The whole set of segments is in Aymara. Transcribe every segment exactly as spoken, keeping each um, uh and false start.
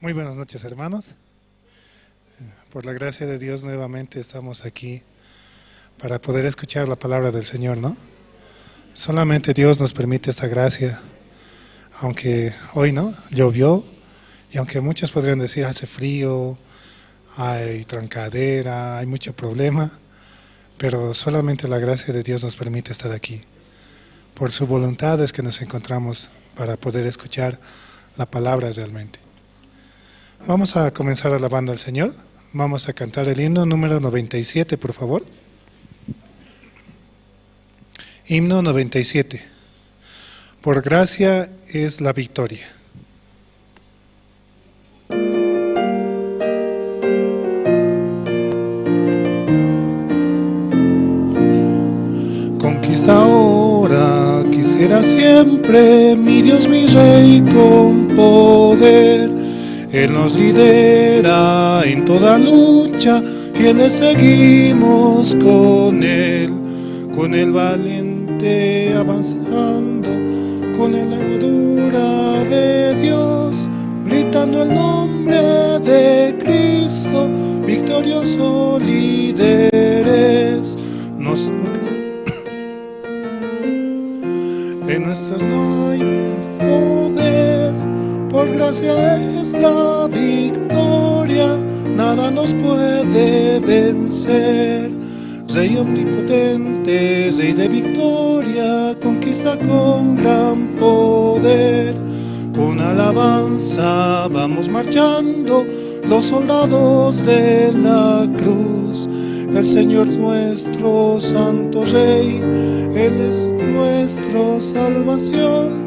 Muy buenas noches, hermanos. Por la gracia de Dios, nuevamente estamos aquí para poder escuchar la palabra del Señor, ¿no? Solamente Dios nos permite esta gracia, aunque hoy, ¿no? Llovió, y aunque muchos podrían decir, "Hace frío, hay trancadera, hay mucho problema", pero solamente la gracia de Dios nos permite estar aquí. Por su voluntad es que nos encontramos para poder escuchar la palabra realmente. Vamos a comenzar alabando al Señor. Vamos a cantar el himno número noventa y siete, por favor. Himno noventa y siete. Por gracia es la victoria. Conquistadora, quisiera siempre, mi Dios, mi Rey, con poder. Él nos lidera en toda lucha, fieles seguimos con Él, con el valiente avanzando, con la armadura de Dios, gritando el nombre de Cristo, victorioso líderes. Nos, en nuestros no hay poder, por gracia es la victoria, nada nos puede vencer. Rey omnipotente, Rey de victoria, conquista con gran poder. Con alabanza vamos marchando, los soldados de la cruz. El Señor nuestro santo Rey, Él es nuestra salvación.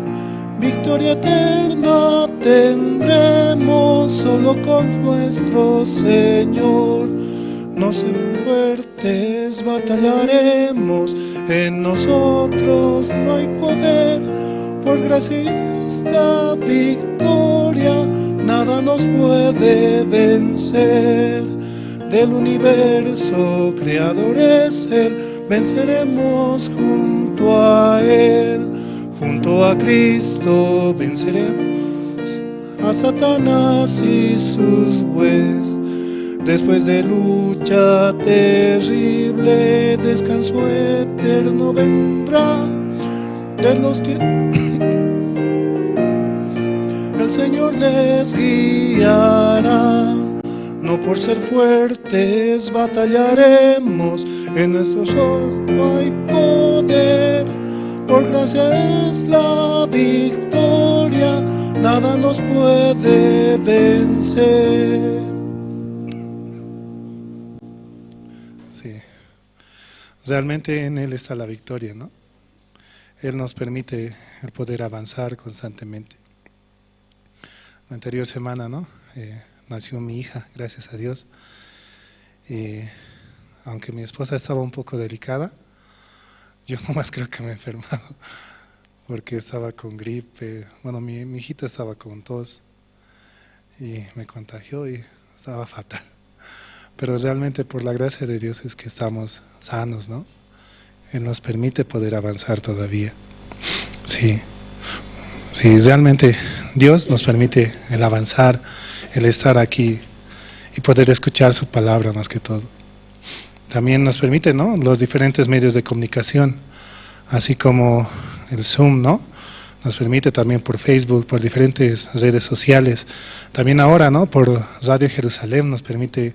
Victoria eterna tendremos solo con nuestro Señor. No ser fuertes, batallaremos, en nosotros no hay poder. Por gracia es la victoria, nada nos puede vencer. Del universo creador es Él, venceremos junto a Él. Junto a Cristo venceremos a Satanás y sus huestes. Después de lucha terrible, descanso eterno vendrá de los que el Señor les guiará. No por ser fuertes batallaremos, en nuestros ojos no hay poder. Por gracia es la victoria, nada nos puede vencer. Sí. Realmente en Él está la victoria, ¿no? Él nos permite el poder avanzar constantemente. La anterior semana, ¿no? Eh, nació mi hija, gracias a Dios. Y aunque mi esposa estaba un poco delicada, yo nomás creo que me he enfermado, porque estaba con gripe. Bueno, mi, mi hijita estaba con tos y me contagió y estaba fatal. Pero realmente por la gracia de Dios es que estamos sanos, ¿no? Él nos permite poder avanzar todavía. Sí, sí, realmente Dios nos permite el avanzar, el estar aquí y poder escuchar su palabra más que todo. También nos permite, ¿no? Los diferentes medios de comunicación, así como el Zoom, ¿no? Nos permite también por Facebook, por diferentes redes sociales. También ahora, ¿no? Por Radio Jerusalén nos permite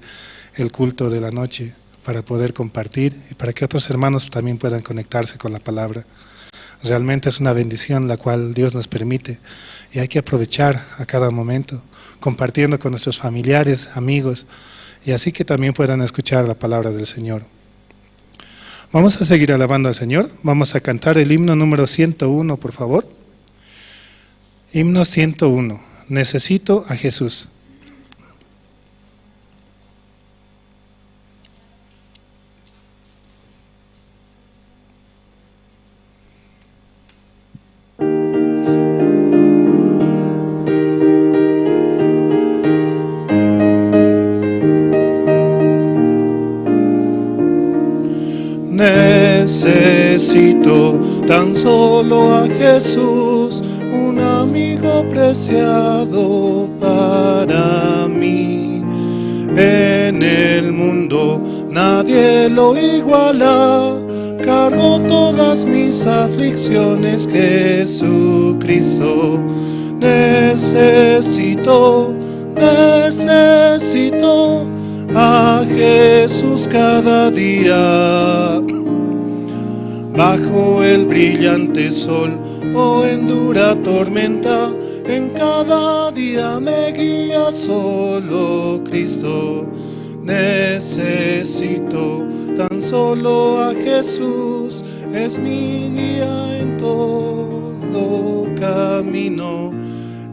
el culto de la noche para poder compartir y para que otros hermanos también puedan conectarse con la palabra. Realmente es una bendición la cual Dios nos permite y hay que aprovechar a cada momento, compartiendo con nuestros familiares, amigos, y así que también puedan escuchar la palabra del Señor. Vamos a seguir alabando al Señor. Vamos a cantar el himno número ciento uno, por favor. Himno ciento uno. Necesito a Jesús. Necesito tan solo a Jesús, una amigo preciado para mí. En el mundo nadie lo iguala, cargo todas mis aflicciones, Jesucristo. Necesito, necesito a Jesús cada día. Bajo el brillante sol o en dura tormenta, en cada día me guía solo Cristo. Necesito tan solo a Jesús, es mi guía en todo camino.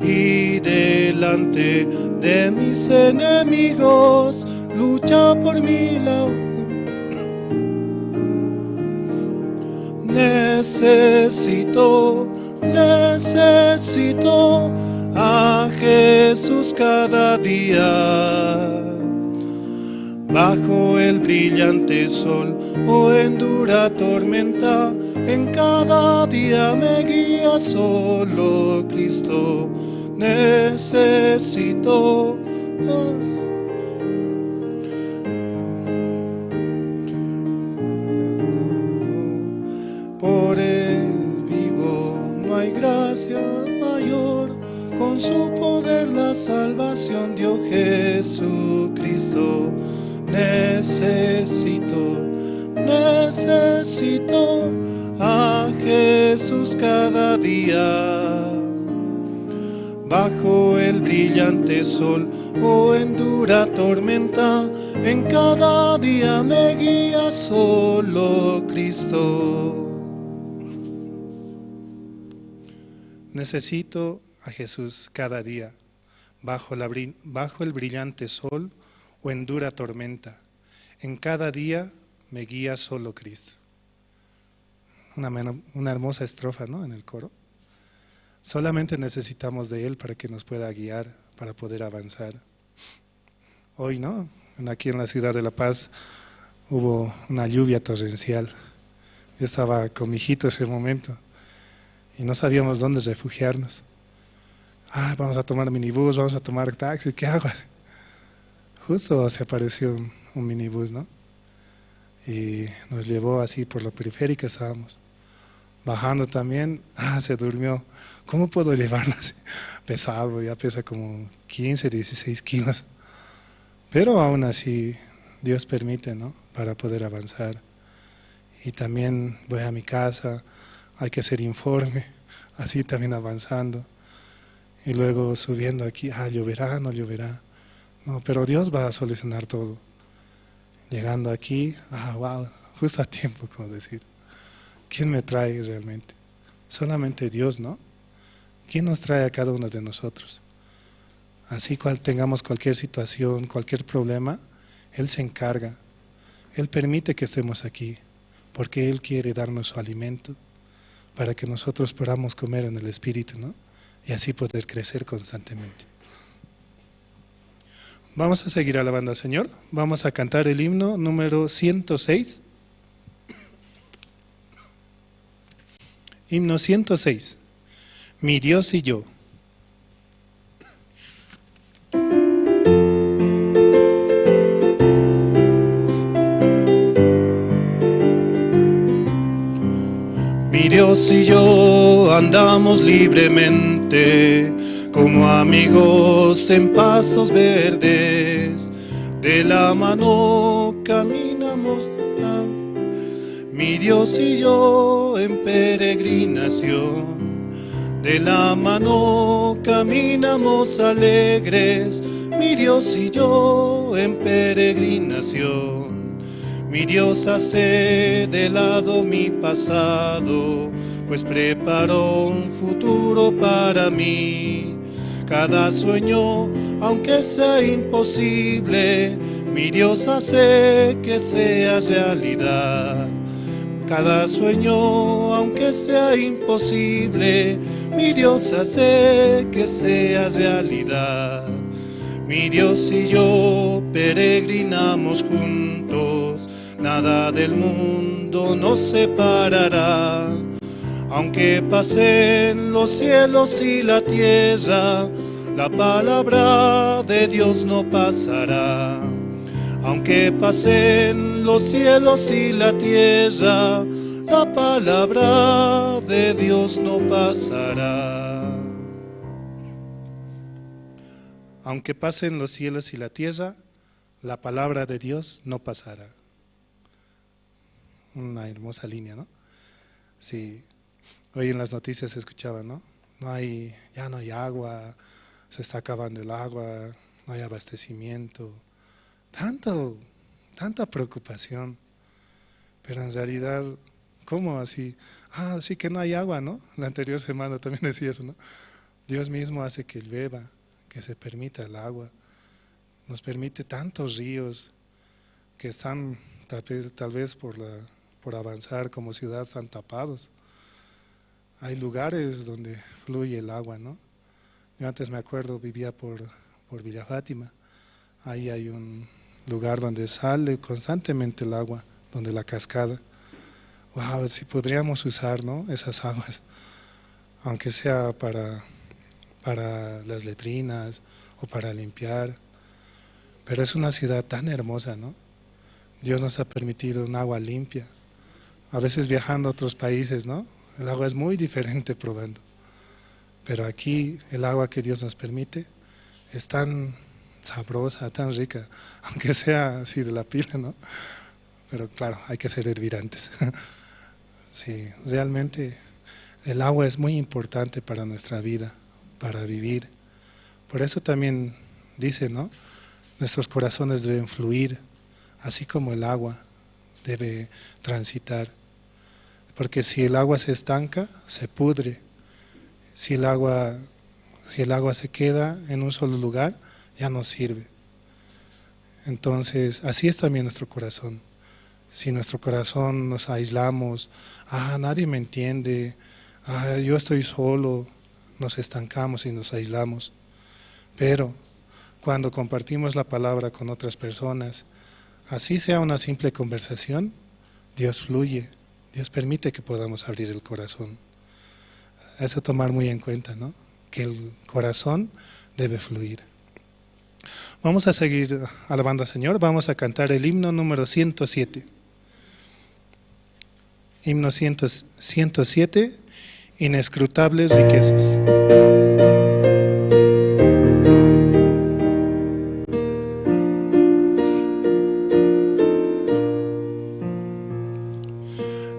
Y delante de mis enemigos lucha por mi lado. Necesito, necesito a Jesús cada día. Bajo el brillante sol o en dura tormenta, en cada día me guía solo Cristo. Necesito por él vivo, no hay gracia mayor. Con su poder la salvación dio Jesucristo. Necesito, necesito a Jesús cada día. Bajo el brillante sol o en dura tormenta, en cada día me guía solo Cristo. Necesito a Jesús cada día, bajo la bri-, bajo el brillante sol o en dura tormenta. En cada día me guía solo Cristo. Una meno-, una hermosa estrofa, ¿no? En el coro. Solamente necesitamos de Él para que nos pueda guiar, para poder avanzar. Hoy, ¿no? En, aquí en la ciudad de La Paz hubo una lluvia torrencial. Yo estaba con mi hijito ese momento y no sabíamos dónde refugiarnos. Ah, vamos a tomar minibús, vamos a tomar taxi, ¿qué hago? Justo se apareció un, un minibús, ¿no? Y nos llevó así por la periférica, estábamos bajando también, ah, se durmió. ¿Cómo puedo llevarlo así? Pesado, ya pesa como quince, dieciséis kilos. Pero aún así, Dios permite, ¿no? Para poder avanzar. Y también voy a mi casa, hay que hacer informe, así también avanzando. Y luego subiendo aquí, ah, lloverá, no lloverá. No, pero Dios va a solucionar todo. Llegando aquí, ah, wow, justo a tiempo, como decir. ¿Quién me trae realmente? Solamente Dios, ¿no? ¿Quién nos trae a cada uno de nosotros? Así cual tengamos cualquier situación, cualquier problema, Él se encarga. Él permite que estemos aquí, porque Él quiere darnos su alimento para que nosotros podamos comer en el Espíritu, ¿no? Y así poder crecer constantemente. Vamos a seguir alabando al Señor. Vamos a cantar el himno número ciento seis. Himno ciento seis. Mi Dios y yo. Mi Dios y yo andamos libremente como amigos en pastos verdes. De la mano caminamos. Mi Dios y yo en peregrinación, de la mano caminamos alegres. Mi Dios y yo en peregrinación, mi Dios hace de lado mi pasado, pues preparó un futuro para mí. Cada sueño, aunque sea imposible, mi Dios hace que sea realidad. Cada sueño, aunque sea imposible, mi Dios hace que sea realidad. Mi Dios y yo peregrinamos juntos, nada del mundo nos separará. Aunque pasen los cielos y la tierra, la palabra de Dios no pasará. Aunque pasen los cielos y la tierra, la palabra de Dios no pasará. Aunque pasen los cielos y la tierra, la palabra de Dios no pasará. Una hermosa línea, ¿no? Sí. Hoy en las noticias se escuchaba, ¿no? No hay, ya no hay agua, se está acabando el agua, no hay abastecimiento. Tanto, tanta preocupación. Pero en realidad, ¿cómo así? Ah, sí que no hay agua, ¿no? La anterior semana también decía eso, ¿no? Dios mismo hace que llueva, que se permita el agua. Nos permite tantos ríos que están tal vez, tal vez por la, por avanzar como ciudad, están tapados. Hay lugares donde fluye el agua, ¿no? Yo antes me acuerdo, vivía por, por Villa Fátima. Ahí hay un lugar donde sale constantemente el agua, donde la cascada. Wow, si podríamos usar, ¿no? Esas aguas, aunque sea para, para las letrinas o para limpiar. Pero es una ciudad tan hermosa, ¿no? Dios nos ha permitido un agua limpia. A veces viajando a otros países, ¿no? El agua es muy diferente probando. Pero aquí el agua que Dios nos permite es tan sabrosa, tan rica, aunque sea así de la pila, ¿no? Pero claro, hay que hacer hervir antes. Sí, realmente el agua es muy importante para nuestra vida, para vivir. Por eso también dice, ¿no? Nuestros corazones deben fluir, así como el agua debe transitar. Porque si el agua se estanca, se pudre. Si el agua, si el agua se queda en un solo lugar, ya no sirve. Entonces, así es también nuestro corazón. Si nuestro corazón nos aislamos, ah, nadie me entiende, ah, yo estoy solo, nos estancamos y nos aislamos. Pero cuando compartimos la palabra con otras personas, así sea una simple conversación, Dios fluye, Dios permite que podamos abrir el corazón. Eso tomar muy en cuenta, ¿no? Que el corazón debe fluir. Vamos a seguir alabando al Señor. Vamos a cantar el himno número ciento siete. Himno cien, ciento siete, Inescrutables riquezas.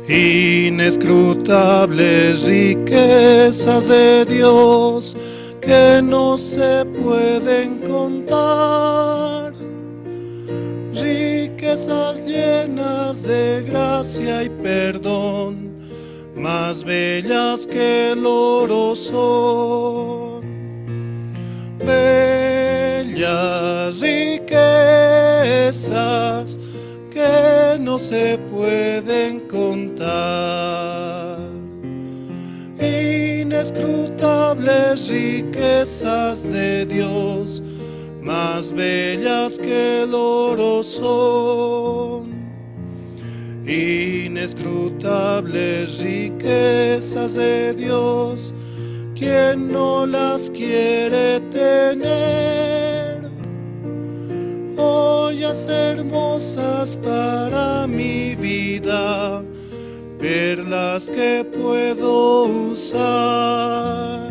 Inescrutables riquezas de Dios que no se pueden contar, riquezas llenas de gracia y perdón, más bellas que el oro son, bellas riquezas que no se pueden contar. Inescrutables riquezas de Dios, más bellas que el oro son. Inescrutables riquezas de Dios, ¿quién no las quiere tener? Joyas hermosas para mi vida, perlas que puedo usar,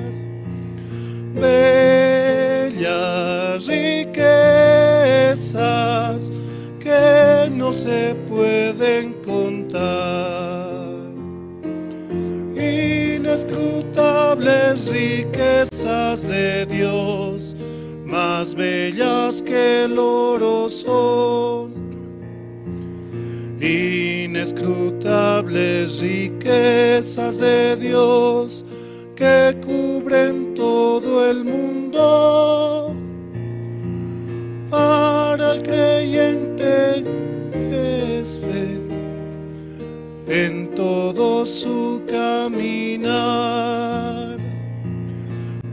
bellas riquezas que no se pueden contar, inescrutables riquezas de Dios, más bellas que el oro son, inescrutables riquezas de Dios que cubren todo el mundo. Para el creyente es ver en todo su caminar,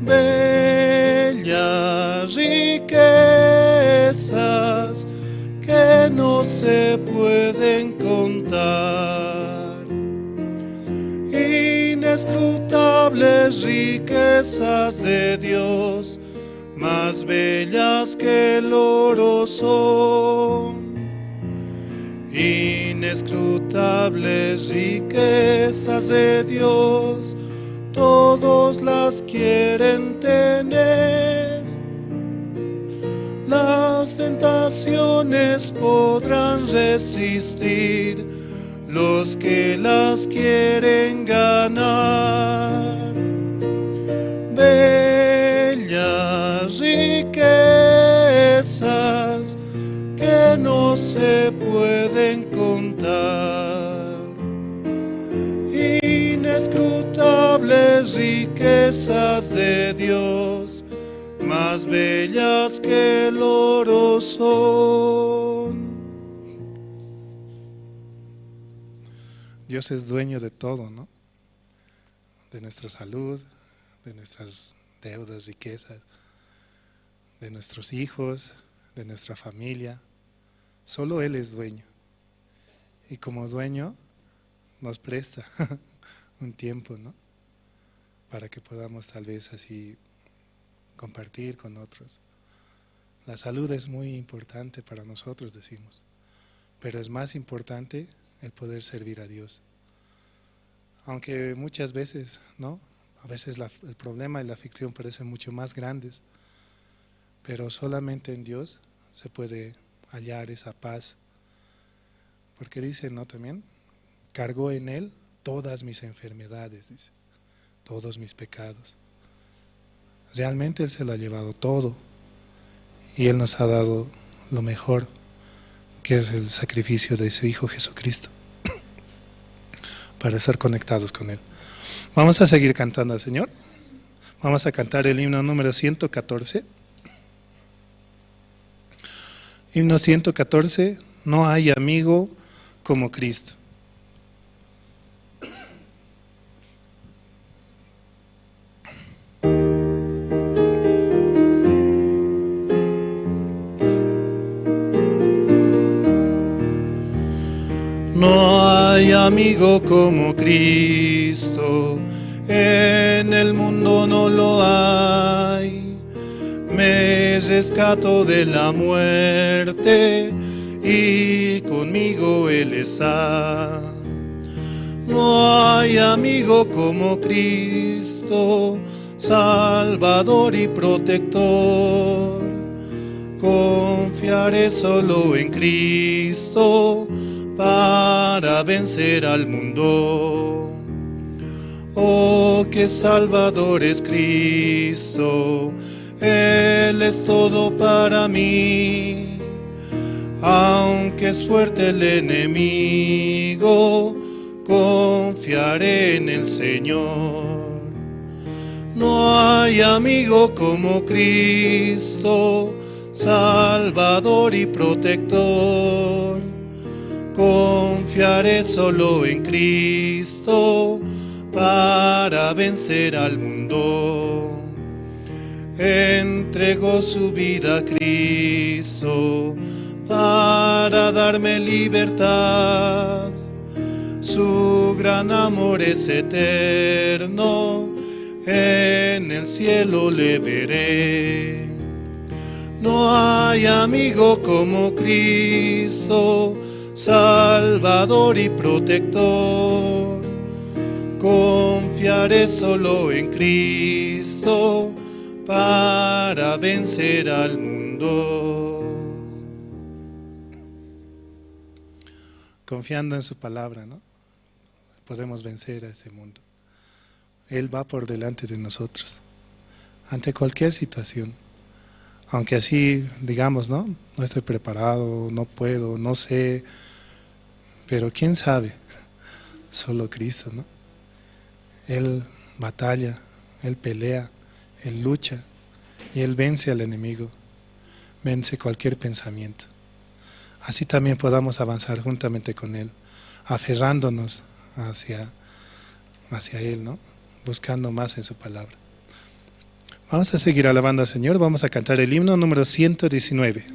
bellas riquezas que no se pueden contar, Inescrutables riquezas de Dios, más bellas que el oro son. Inescrutables riquezas de Dios, todos las quieren tener. Las tentaciones podrán resistir los que las quieren ganar. Bellas riquezas que no se pueden contar, inescrutables riquezas de Dios, más bellas que el oro son. Dios es dueño de todo, ¿no? De nuestra salud, de nuestras deudas, riquezas, de nuestros hijos, de nuestra familia. Solo Él es dueño. Y como dueño, nos presta un tiempo, ¿no? Para que podamos tal vez así compartir con otros. La salud es muy importante para nosotros, decimos, pero es más importante el poder servir a Dios. Aunque muchas veces, ¿no? A veces la, el problema y la aflicción parecen mucho más grandes, pero solamente en Dios se puede hallar esa paz. Porque dice, ¿no? También, cargó en Él todas mis enfermedades, dice, todos mis pecados. Realmente Él se lo ha llevado todo y Él nos ha dado lo mejor, que es el sacrificio de su Hijo Jesucristo, para estar conectados con Él. Vamos a seguir cantando al Señor. Vamos a cantar el himno número ciento catorce. Himno ciento catorce, no hay amigo como Cristo. No hay amigo como Cristo, en el mundo no lo hay. Me rescató de la muerte y conmigo Él está. No hay amigo como Cristo, Salvador y protector. Confiaré solo en Cristo para vencer al mundo. Oh, qué Salvador es Cristo, Él es todo para mí. Aunque es fuerte el enemigo, confiaré en el Señor. No hay amigo como Cristo, Salvador y protector. Confiaré solo en Cristo para vencer al mundo. Entregó su vida a Cristo para darme libertad. Su gran amor es eterno, en el cielo le veré. No hay amigo como Cristo, Salvador y protector. Confiaré solo en Cristo para vencer al mundo. Confiando en su palabra, ¿no? Podemos vencer a este mundo. Él va por delante de nosotros ante cualquier situación. Aunque así digamos, ¿no? No estoy preparado, no puedo, no sé, pero quién sabe. Solo Cristo, ¿no? Él batalla, Él pelea, Él lucha y Él vence al enemigo, vence cualquier pensamiento. Así también podamos avanzar juntamente con Él, aferrándonos hacia, hacia Él, ¿no? Buscando más en su palabra. Vamos a seguir alabando al Señor, vamos a cantar el himno número ciento diecinueve.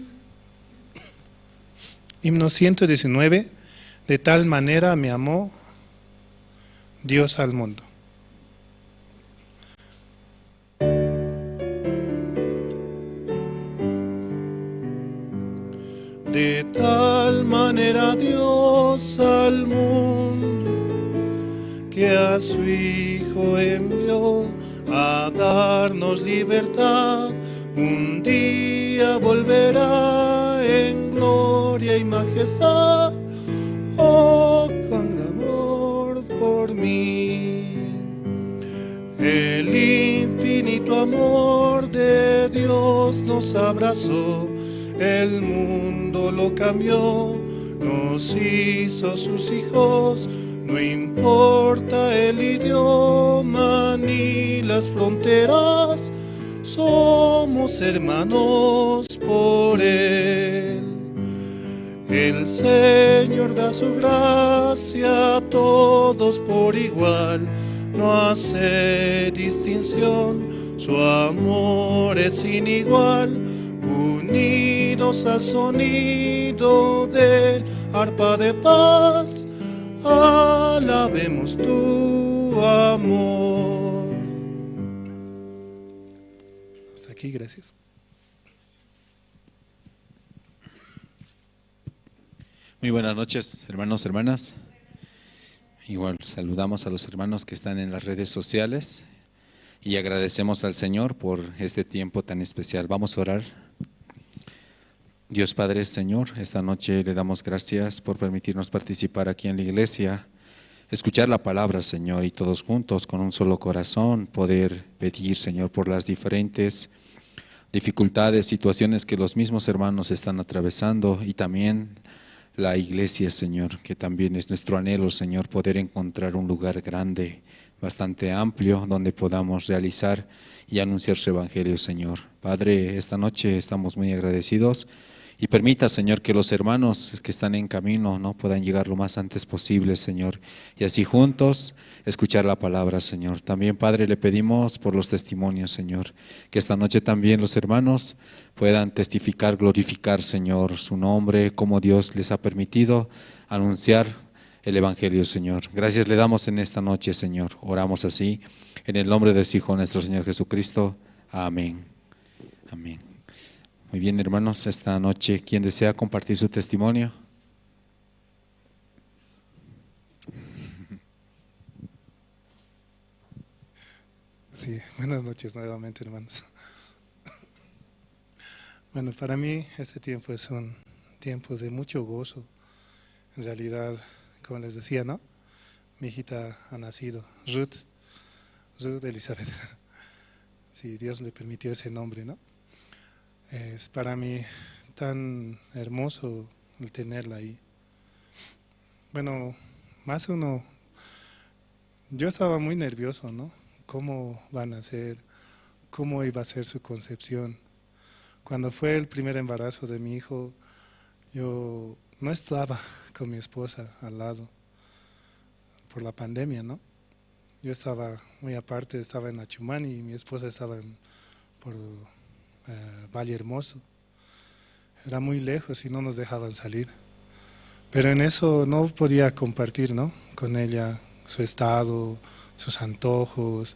Himno ciento diecinueve, de tal manera me amó Dios al mundo. De tal manera Dios al mundo, que a su Hijo envió a darnos libertad. Un día volverá en gloria y majestad. Oh, cuán gran amor por mí. El infinito amor de Dios nos abrazó, el mundo lo cambió, nos hizo sus hijos. No importa el idioma ni las fronteras, somos hermanos por Él. El Señor da su gracia a todos por igual, no hace distinción, su amor es sin igual. Unidos al sonido del arpa de paz, alabemos tu amor. Hasta aquí, gracias. Muy buenas noches, hermanos, hermanas. Igual saludamos a los hermanos que están en las redes sociales y agradecemos al Señor por este tiempo tan especial. Vamos a orar. Dios Padre, Señor, esta noche le damos gracias por permitirnos participar aquí en la iglesia, escuchar la palabra, Señor, y todos juntos con un solo corazón poder pedir, Señor, por las diferentes dificultades, situaciones que los mismos hermanos están atravesando y también la iglesia, Señor, que también es nuestro anhelo, Señor, poder encontrar un lugar grande, bastante amplio, donde podamos realizar y anunciar su evangelio, Señor. Padre, esta noche estamos muy agradecidos y permita, Señor, que los hermanos que están en camino, ¿no?, puedan llegar lo más antes posible, Señor, y así juntos escuchar la palabra, Señor. También, Padre, le pedimos por los testimonios, Señor, que esta noche también los hermanos puedan testificar, glorificar, Señor, su nombre, como Dios les ha permitido anunciar el evangelio, Señor. Gracias le damos en esta noche, Señor. Oramos así en el nombre de su Hijo, nuestro Señor Jesucristo. Amén. Amén. Muy bien, hermanos, esta noche, ¿quién desea compartir su testimonio? Sí, buenas noches nuevamente, hermanos. Bueno, para mí este tiempo es un tiempo de mucho gozo. En realidad, como les decía, ¿no? Mi hijita ha nacido, Ruth, Ruth Elizabeth. Sí, Dios le permitió ese nombre, ¿no? Es para mí tan hermoso el tenerla ahí. Bueno, más uno, yo estaba muy nervioso, ¿no? ¿Cómo van a ser? ¿Cómo iba a ser su concepción? Cuando fue el primer embarazo de mi hijo, yo no estaba con mi esposa al lado por la pandemia, ¿no? Yo estaba muy aparte, estaba en Achumani y mi esposa estaba en, por, eh, Valle Hermoso. Era muy lejos y no nos dejaban salir. Pero en eso no podía compartir, ¿no?, con ella su estado, sus antojos,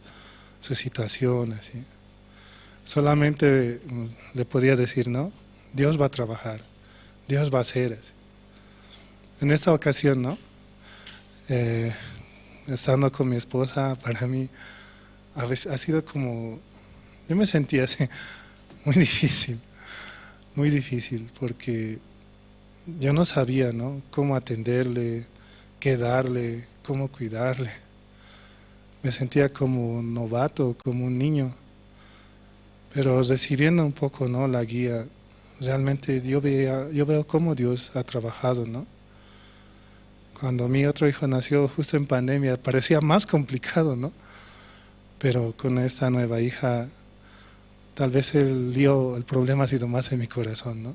su situación, así. Solamente, mm, le podía decir, ¿no? Dios va a trabajar, Dios va a hacer, así. En esta ocasión, ¿no? Eh, estando con mi esposa, para mí a veces ha sido como, yo me sentía así, muy difícil, muy difícil, porque yo no sabía, ¿no?, cómo atenderle, qué darle, cómo cuidarle. Me sentía como un novato, como un niño, pero recibiendo un poco, ¿no?, la guía, realmente yo veía, yo veo cómo Dios ha trabajado, ¿no? Cuando mi otro hijo nació justo en pandemia, parecía más complicado, ¿no? Pero con esta nueva hija, tal vez el lío, el problema ha sido más en mi corazón, ¿no?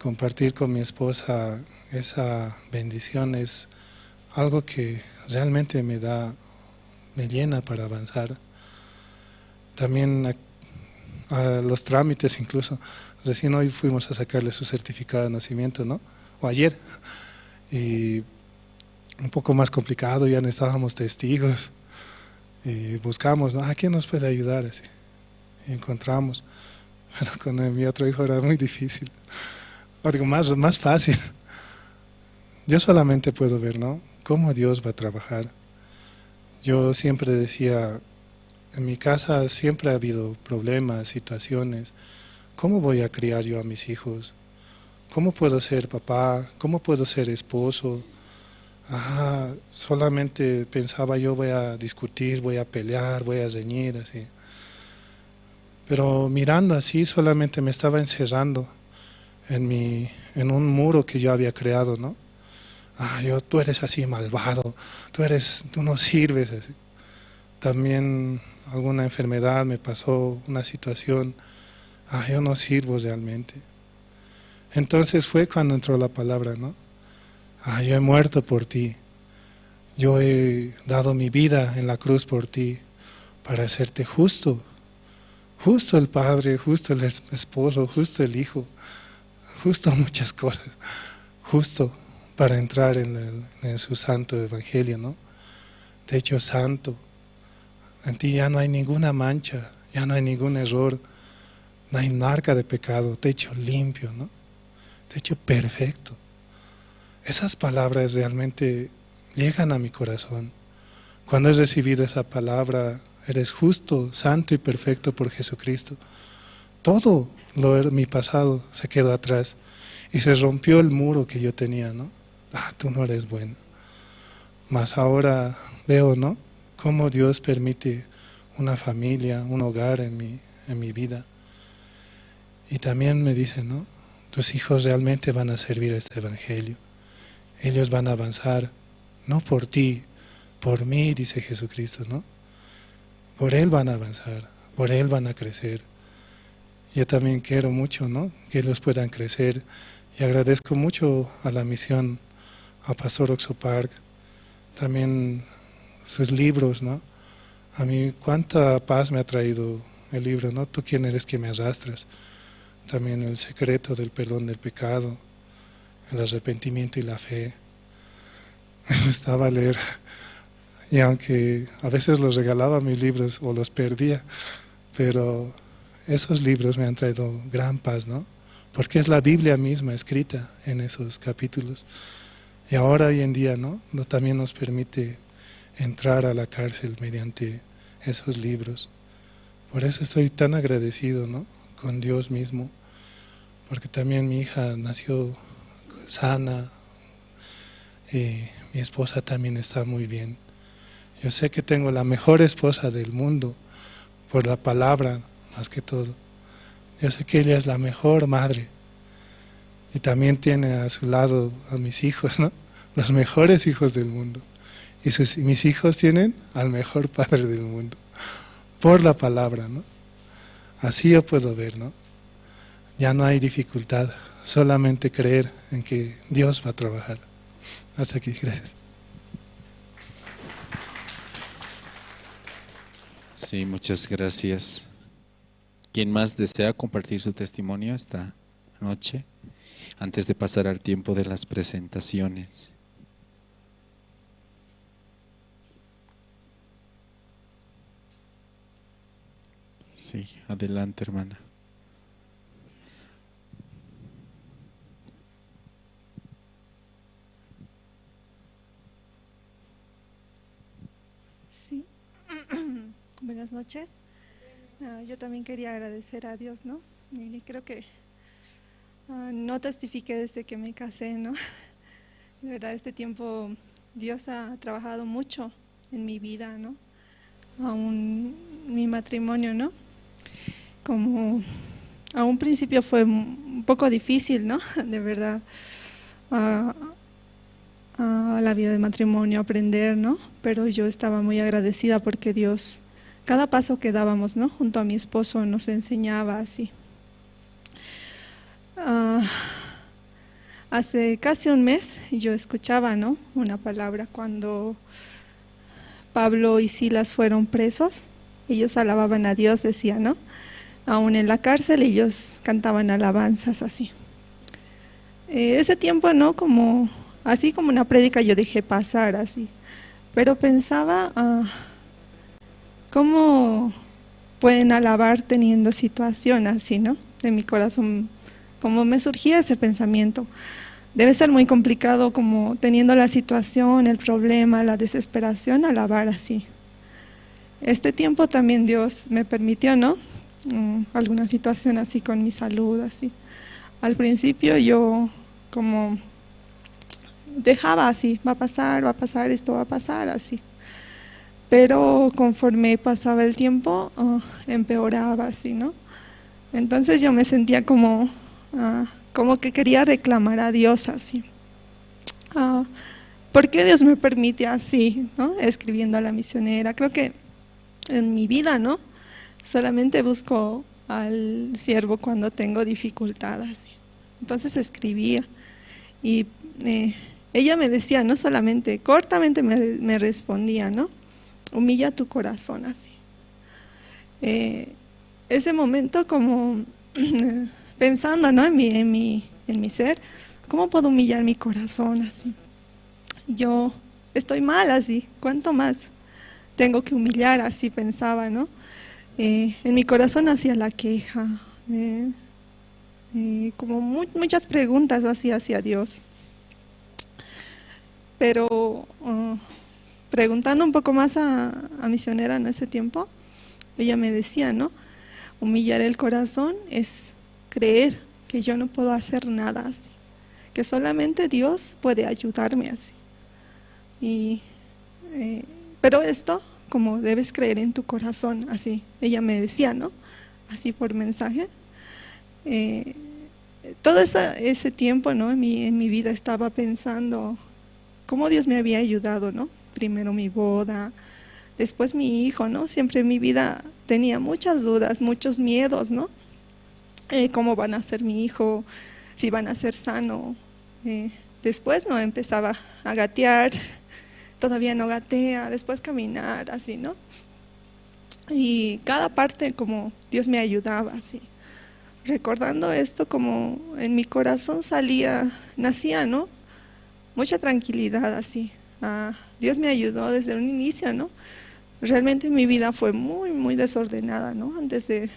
Compartir con mi esposa esa bendición es algo que realmente me da, me llena para avanzar. También a, a los trámites incluso. Recién hoy fuimos a sacarle su certificado de nacimiento, ¿no? O ayer. Y un poco más complicado, ya necesitábamos testigos. Y buscamos, ¿no? ¿A quién nos puede ayudar? Así. Y encontramos. Pero con el, mi otro hijo era muy difícil. Algo más, más fácil. Yo solamente puedo ver, ¿no? Cómo Dios va a trabajar. Yo siempre decía, en mi casa siempre ha habido problemas, situaciones. ¿Cómo voy a criar yo a mis hijos? ¿Cómo puedo ser papá? ¿Cómo puedo ser esposo? Ah, solamente pensaba yo, voy a discutir, voy a pelear, voy a reñir, así. Pero mirando así, solamente me estaba encerrando en mi, en un muro que yo había creado, ¿no? Ah, yo, tú eres así malvado, tú eres, tú no sirves, así. También alguna enfermedad me pasó, una situación, ah, yo no sirvo realmente. Entonces fue cuando entró la palabra, ¿no? Ah, yo he muerto por ti. Yo he dado mi vida en la cruz por ti para hacerte justo. Justo el padre, justo el es-, esposo, justo el hijo, justo muchas cosas. Justo para entrar en el, en su santo evangelio, ¿no? Te he hecho santo. En ti ya no hay ninguna mancha, ya no hay ningún error, no hay marca de pecado, te he hecho limpio, ¿no? Te he hecho perfecto. Esas palabras realmente llegan a mi corazón. Cuando he recibido esa palabra, eres justo, santo y perfecto por Jesucristo, todo lo, mi pasado se quedó atrás y se rompió el muro que yo tenía, ¿no? Ah, tú no eres bueno. Mas ahora veo, ¿no? Cómo Dios permite una familia, un hogar en mi, en mi vida. Y también me dice, ¿no? Tus hijos realmente van a servir este evangelio. Ellos van a avanzar, no por ti, por mí, dice Jesucristo, ¿no? Por Él van a avanzar, por Él van a crecer. Yo también quiero mucho, ¿no? Que ellos puedan crecer. Y agradezco mucho a la misión, a Pastor Oxo Park, también sus libros, ¿no? A mí cuánta paz me ha traído el libro, ¿no? Tú quién eres que me arrastras. También El secreto del perdón del pecado, El arrepentimiento y la fe. Me gustaba leer. Y aunque a veces los regalaba mis libros o los perdía, pero esos libros me han traído gran paz, ¿no? Porque es la Biblia misma escrita en esos capítulos. Y ahora, hoy en día, ¿no? No, también nos permite entrar a la cárcel mediante esos libros. Por eso estoy tan agradecido, ¿no? Con Dios mismo, porque también mi hija nació sana, y mi esposa también está muy bien. Yo sé que tengo la mejor esposa del mundo, por la palabra, más que todo. Yo sé que ella es la mejor madre. Y también tiene a su lado a mis hijos, ¿no? Los mejores hijos del mundo. Y sus, mis hijos tienen al mejor padre del mundo, por la palabra, ¿no? Así yo puedo ver, ¿no? Ya no hay dificultad, solamente creer en que Dios va a trabajar. Hasta aquí, gracias. Sí, muchas gracias. ¿Quién más desea compartir su testimonio esta noche, antes de pasar al tiempo de las presentaciones? Sí, adelante, hermana. Sí. Buenas noches. Ah, yo también quería agradecer a Dios, ¿no? Y creo que, ah, no testifiqué desde que me casé, ¿no? De verdad, este tiempo Dios ha trabajado mucho en mi vida, ¿no? Aún mi matrimonio, ¿no? Como a un principio fue un poco difícil, ¿no? De verdad, a, a la vida de matrimonio aprender, ¿no? Pero yo estaba muy agradecida porque Dios, cada paso que dábamos, ¿no? Junto a mi esposo nos enseñaba así. Ah, hace casi un mes yo escuchaba, ¿no? Una palabra cuando Pablo y Silas fueron presos, ellos alababan a Dios, decía, ¿no? Aún en la cárcel ellos cantaban alabanzas así. Eh, ese tiempo, ¿no? Como, así como una prédica yo dejé pasar así, pero pensaba, ah, ¿cómo pueden alabar teniendo situación así, ¿no? En mi corazón Como me surgía ese pensamiento, debe ser muy complicado como teniendo la situación, el problema, la desesperación, alabar así. Este tiempo también Dios me permitió, ¿no? Mm, alguna situación así con mi salud, así. Al principio yo como dejaba así, va a pasar, va a pasar, esto va a pasar, así. Pero conforme pasaba el tiempo, ah, empeoraba así, ¿no? Entonces yo me sentía como, ah, como que quería reclamar a Dios así. Ah, ¿por qué Dios me permite así, ¿no? Escribiendo a la misionera. Creo que en mi vida, ¿no? Solamente busco al siervo cuando tengo dificultad, así. Entonces escribía y eh, ella me decía, no solamente, cortamente me, me respondía, ¿no? Humilla tu corazón, así. Eh, ese momento como pensando, ¿no? En mi, en mi, en mi ser, ¿cómo puedo humillar mi corazón así? Yo estoy mal así, ¿cuánto más tengo que humillar? Así pensaba, ¿no? Eh, en mi corazón hacía la queja, eh, eh, como mu- muchas preguntas así hacia Dios. Pero ah, preguntando un poco más a, a misionera en ese tiempo, ella me decía, ¿no? Humillar el corazón es creer que yo no puedo hacer nada así, que solamente Dios puede ayudarme así. Y, eh, pero esto, como debes creer en tu corazón, así, ella me decía, ¿no? Así por mensaje. Eh, todo esa- ese tiempo, ¿no? En mi, en mi vida estaba pensando cómo Dios me había ayudado, ¿no? Primero mi boda, después mi hijo, ¿no? Siempre en mi vida tenía muchas dudas, muchos miedos, ¿no? Eh, ¿cómo van a ser mi hijo? Si van a ser sano. Eh, después, ¿no? Empezaba a gatear, todavía no gatea, después caminar, así, ¿no? Y cada parte como Dios me ayudaba, así. Recordando esto, como en mi corazón salía, nacía, ¿no? Mucha tranquilidad, así. Ah, Dios me ayudó desde un inicio, ¿no? Realmente mi vida fue muy, muy desordenada, ¿no? Antes de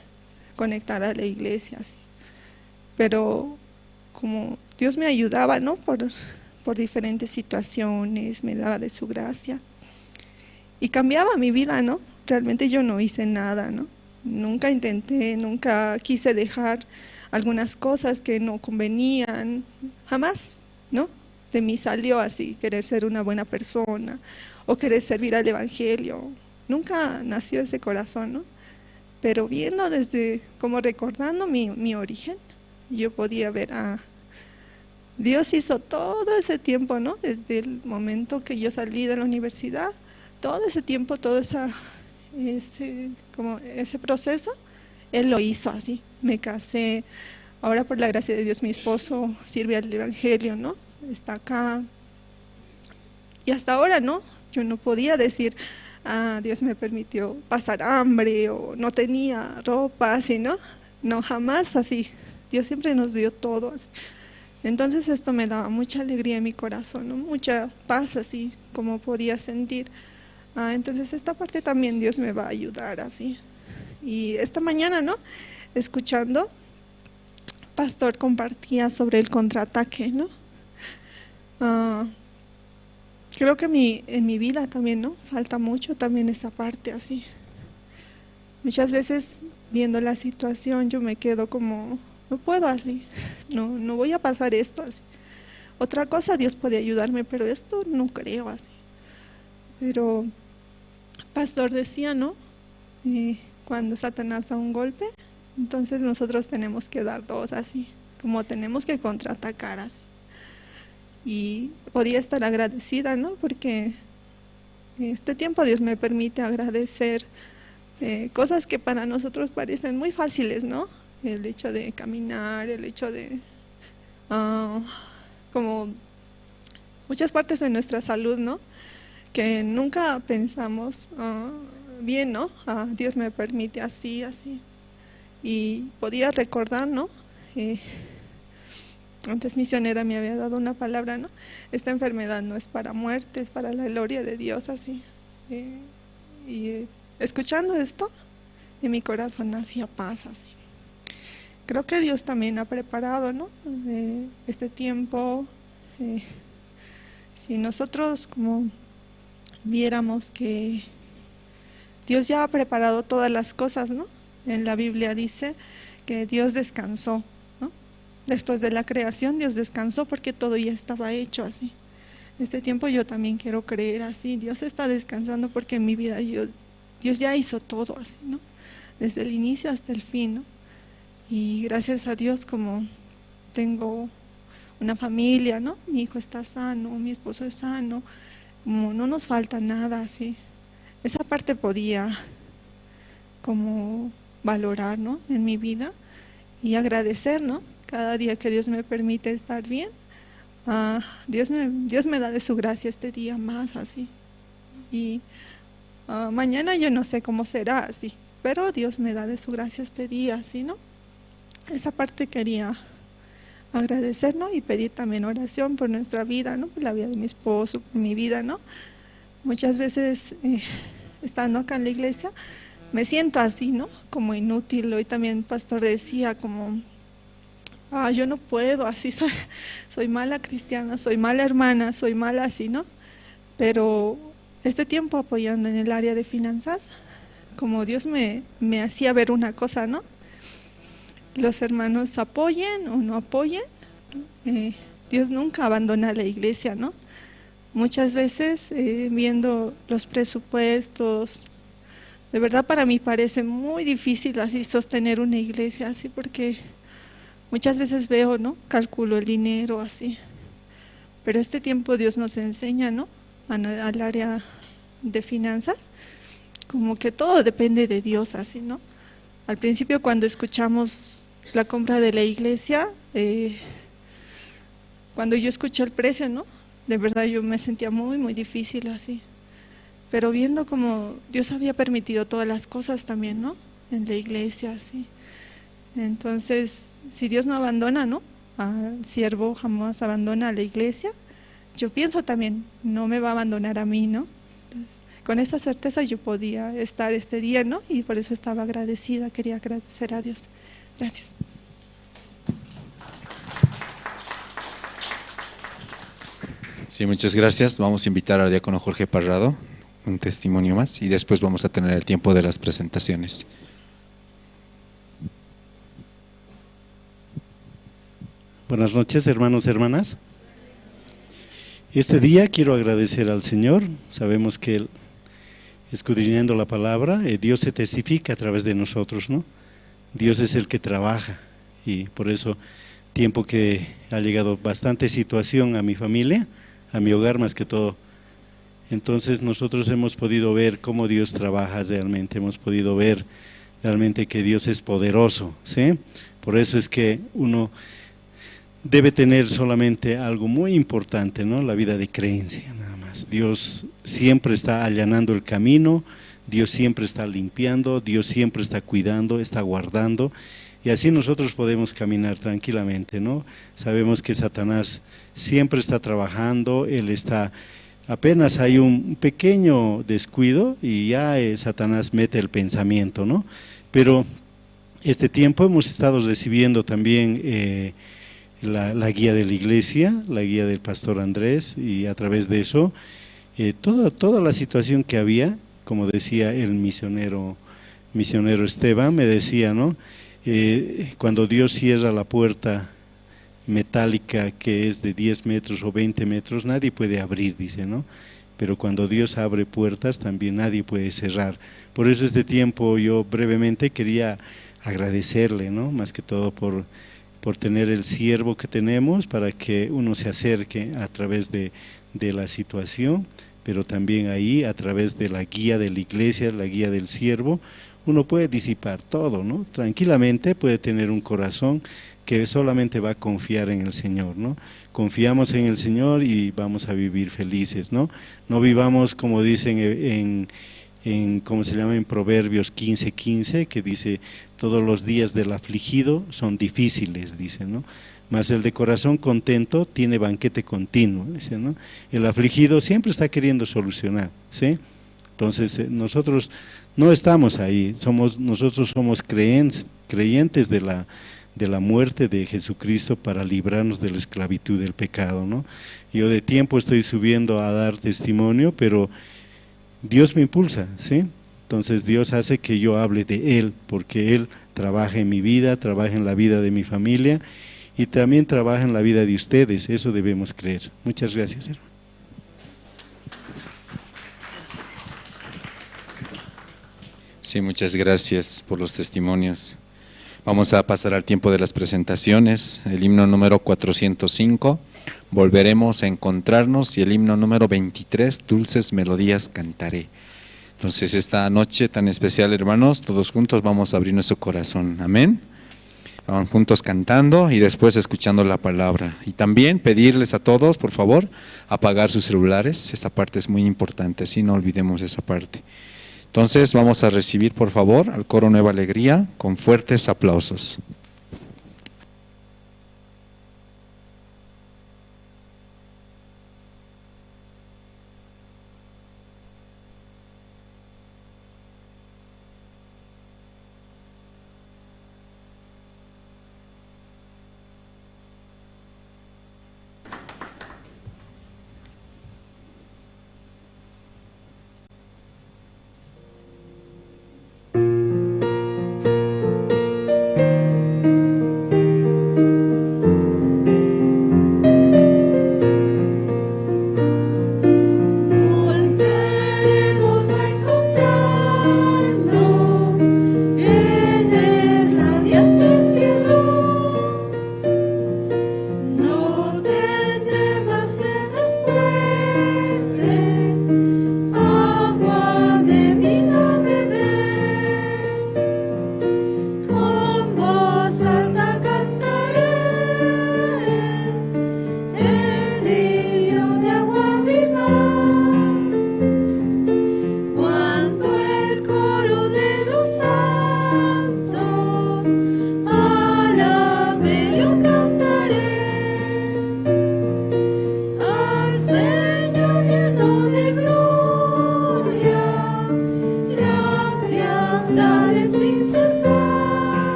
conectar a la iglesia, así. Pero como Dios me ayudaba, ¿no? Por, por diferentes situaciones, me daba de su gracia. Y cambiaba mi vida, ¿no? Realmente yo no hice nada, ¿no? Nunca intenté, nunca quise dejar algunas cosas que no convenían, jamás, ¿no? De mí salió así, querer ser una buena persona o querer servir al evangelio. Nunca nació ese corazón, ¿no? Pero viendo desde, como recordando mi, mi origen, yo podía ver a Dios hizo todo ese tiempo, ¿no? Desde el momento que yo salí de la universidad, todo ese tiempo, todo esa, ese, como ese proceso, Él lo hizo así. Me casé, ahora por la gracia de Dios mi esposo sirve al evangelio, ¿no? Está acá. Y hasta ahora, ¿no? Yo no podía decir, ah, Dios me permitió pasar hambre o no tenía ropa, así, ¿no? No, jamás así. Dios siempre nos dio todo, así. Entonces esto me daba mucha alegría en mi corazón, ¿no? Mucha paz, así como podía sentir. Ah, entonces esta parte también Dios me va a ayudar, así. Y esta mañana, ¿no? Escuchando, pastor compartía sobre el contraataque, ¿no? Ah, creo que mi, en mi vida también, ¿no? Falta mucho también esa parte así. Muchas veces viendo la situación yo me quedo como, no puedo así, no, no voy a pasar esto así. Otra cosa, Dios puede ayudarme, pero esto no creo así. Pero pastor decía, ¿no? Eh, cuando Satanás da un golpe, entonces nosotros tenemos que dar dos así, como tenemos que contraatacar así. Y podía estar agradecida, ¿no? Porque este tiempo Dios me permite agradecer eh, cosas que para nosotros parecen muy fáciles, ¿no? El hecho de caminar, el hecho de, ah, como muchas partes de nuestra salud, ¿no? Que nunca pensamos, ah, bien, ¿no? Ah, Dios me permite así, así. Y podía recordar, ¿no? Eh, antes misionera me había dado una palabra, ¿no? Esta enfermedad no es para muerte, es para la gloria de Dios, así. Eh, y eh, escuchando esto, en mi corazón hacía paz, así. Creo que Dios también ha preparado, ¿no? Eh, este tiempo, eh, si nosotros como viéramos que Dios ya ha preparado todas las cosas, ¿no? En la Biblia dice que Dios descansó, ¿no? Después de la creación, Dios descansó porque todo ya estaba hecho así. Este tiempo yo también quiero creer así. Dios está descansando porque en mi vida yo, Dios ya hizo todo así, ¿no? Desde el inicio hasta el fin, ¿no? Y gracias a Dios como tengo una familia, ¿no? Mi hijo está sano, mi esposo es sano, como no nos falta nada así. Esa parte podía como valorar, ¿no? En mi vida y agradecer, ¿no? Cada día que Dios me permite estar bien, ah, Dios me, Dios me da de su gracia este día más así. Y, ah, mañana yo no sé cómo será así, pero Dios me da de su gracia este día así, ¿no? Esa parte quería agradecer, ¿no? Y pedir también oración por nuestra vida, ¿no? Por la vida de mi esposo, por mi vida, ¿no? Muchas veces, eh, estando acá en la iglesia, me siento así, ¿no? Como inútil. Hoy también pastor decía, como, "Ah, yo no puedo, así soy, soy mala cristiana, soy mala hermana, soy mala así", ¿no? Pero este tiempo apoyando en el área de finanzas, como Dios me, me hacía ver una cosa, ¿no? Los hermanos apoyen o no apoyen, eh, Dios nunca abandona la iglesia, ¿no? Muchas veces, eh, viendo los presupuestos, de verdad para mí parece muy difícil así sostener una iglesia así, porque muchas veces veo, ¿no? Calculo el dinero así. Pero este tiempo Dios nos enseña, ¿no? A no-, al área de finanzas, como que todo depende de Dios así, ¿no? Al principio cuando escuchamos la compra de la iglesia, eh, cuando yo escuché el precio, ¿no? De verdad yo me sentía muy, muy difícil así. Pero viendo como Dios había permitido todas las cosas también, ¿no? En la iglesia, así. Entonces, si Dios no abandona, ¿no? Al siervo, jamás abandona a la iglesia, yo pienso también, no me va a abandonar a mí, ¿no? Entonces, con esa certeza yo podía estar este día, ¿no? Y por eso estaba agradecida, quería agradecer a Dios. Gracias. Sí, muchas gracias. Vamos a invitar al diácono Jorge Parrado, un testimonio más, y después vamos a tener el tiempo de las presentaciones. Buenas noches, hermanos, hermanas. Este día quiero agradecer al Señor. Sabemos que Él, escudriñando la palabra, eh, Dios se testifica a través de nosotros, ¿no? Dios es el que trabaja y por eso tiempo que ha llegado bastante situación a mi familia, a mi hogar más que todo. Entonces nosotros hemos podido ver cómo Dios trabaja realmente, hemos podido ver realmente que Dios es poderoso, ¿sí? Por eso es que uno debe tener solamente algo muy importante, ¿no? La vida de creencia, nada más. Dios siempre está allanando el camino, Dios siempre está limpiando, Dios siempre está cuidando, está guardando. Y así nosotros podemos caminar tranquilamente, ¿no? Sabemos que Satanás siempre está trabajando, él está, apenas hay un pequeño descuido y ya, eh, Satanás mete el pensamiento, ¿no? Pero este tiempo hemos estado recibiendo también, eh, la, la guía de la iglesia, la guía del pastor Andrés, y a través de eso, eh, toda, toda la situación que había, como decía el misionero, misionero Esteban, me decía, ¿no? Eh, cuando Dios cierra la puerta metálica que es de diez metros o veinte metros, nadie puede abrir, dice, ¿no? Pero cuando Dios abre puertas, también nadie puede cerrar. Por eso este tiempo yo brevemente quería agradecerle, ¿no? Más que todo por, por tener el siervo que tenemos para que uno se acerque a través de, de la situación, pero también ahí a través de la guía de la iglesia, la guía del siervo, uno puede disipar todo, ¿no? Tranquilamente puede tener un corazón que solamente va a confiar en el Señor, ¿no? Confiamos en el Señor y vamos a vivir felices, ¿no? No vivamos como dicen en, en, ¿cómo se llama? En Proverbios quince quince, que dice, "Todos los días del afligido son difíciles", dice, ¿no? "Mas el de corazón contento tiene banquete continuo", dice, ¿no? El afligido siempre está queriendo solucionar, ¿sí? Entonces, eh, nosotros no estamos ahí, somos, nosotros somos creyentes, creyentes de la, de la muerte de Jesucristo para librarnos de la esclavitud del pecado, ¿no? Yo de tiempo estoy subiendo a dar testimonio, pero Dios me impulsa, ¿sí? Entonces Dios hace que yo hable de Él, porque Él trabaja en mi vida, trabaja en la vida de mi familia y también trabaja en la vida de ustedes. Eso debemos creer. Muchas gracias, hermano. Sí, muchas gracias por los testimonios. Vamos a pasar al tiempo de las presentaciones, el himno número cuatrocientos cinco, Volveremos a encontrarnos, y el himno número veintitrés, Dulces melodías cantaré. Entonces, esta noche tan especial, hermanos, todos juntos vamos a abrir nuestro corazón. Amén. Van juntos cantando y después escuchando la palabra. Y también pedirles a todos, por favor, apagar sus celulares. Esa parte es muy importante, sí, no olvidemos esa parte. Entonces vamos a recibir, por favor, al coro Nueva Alegría con fuertes aplausos.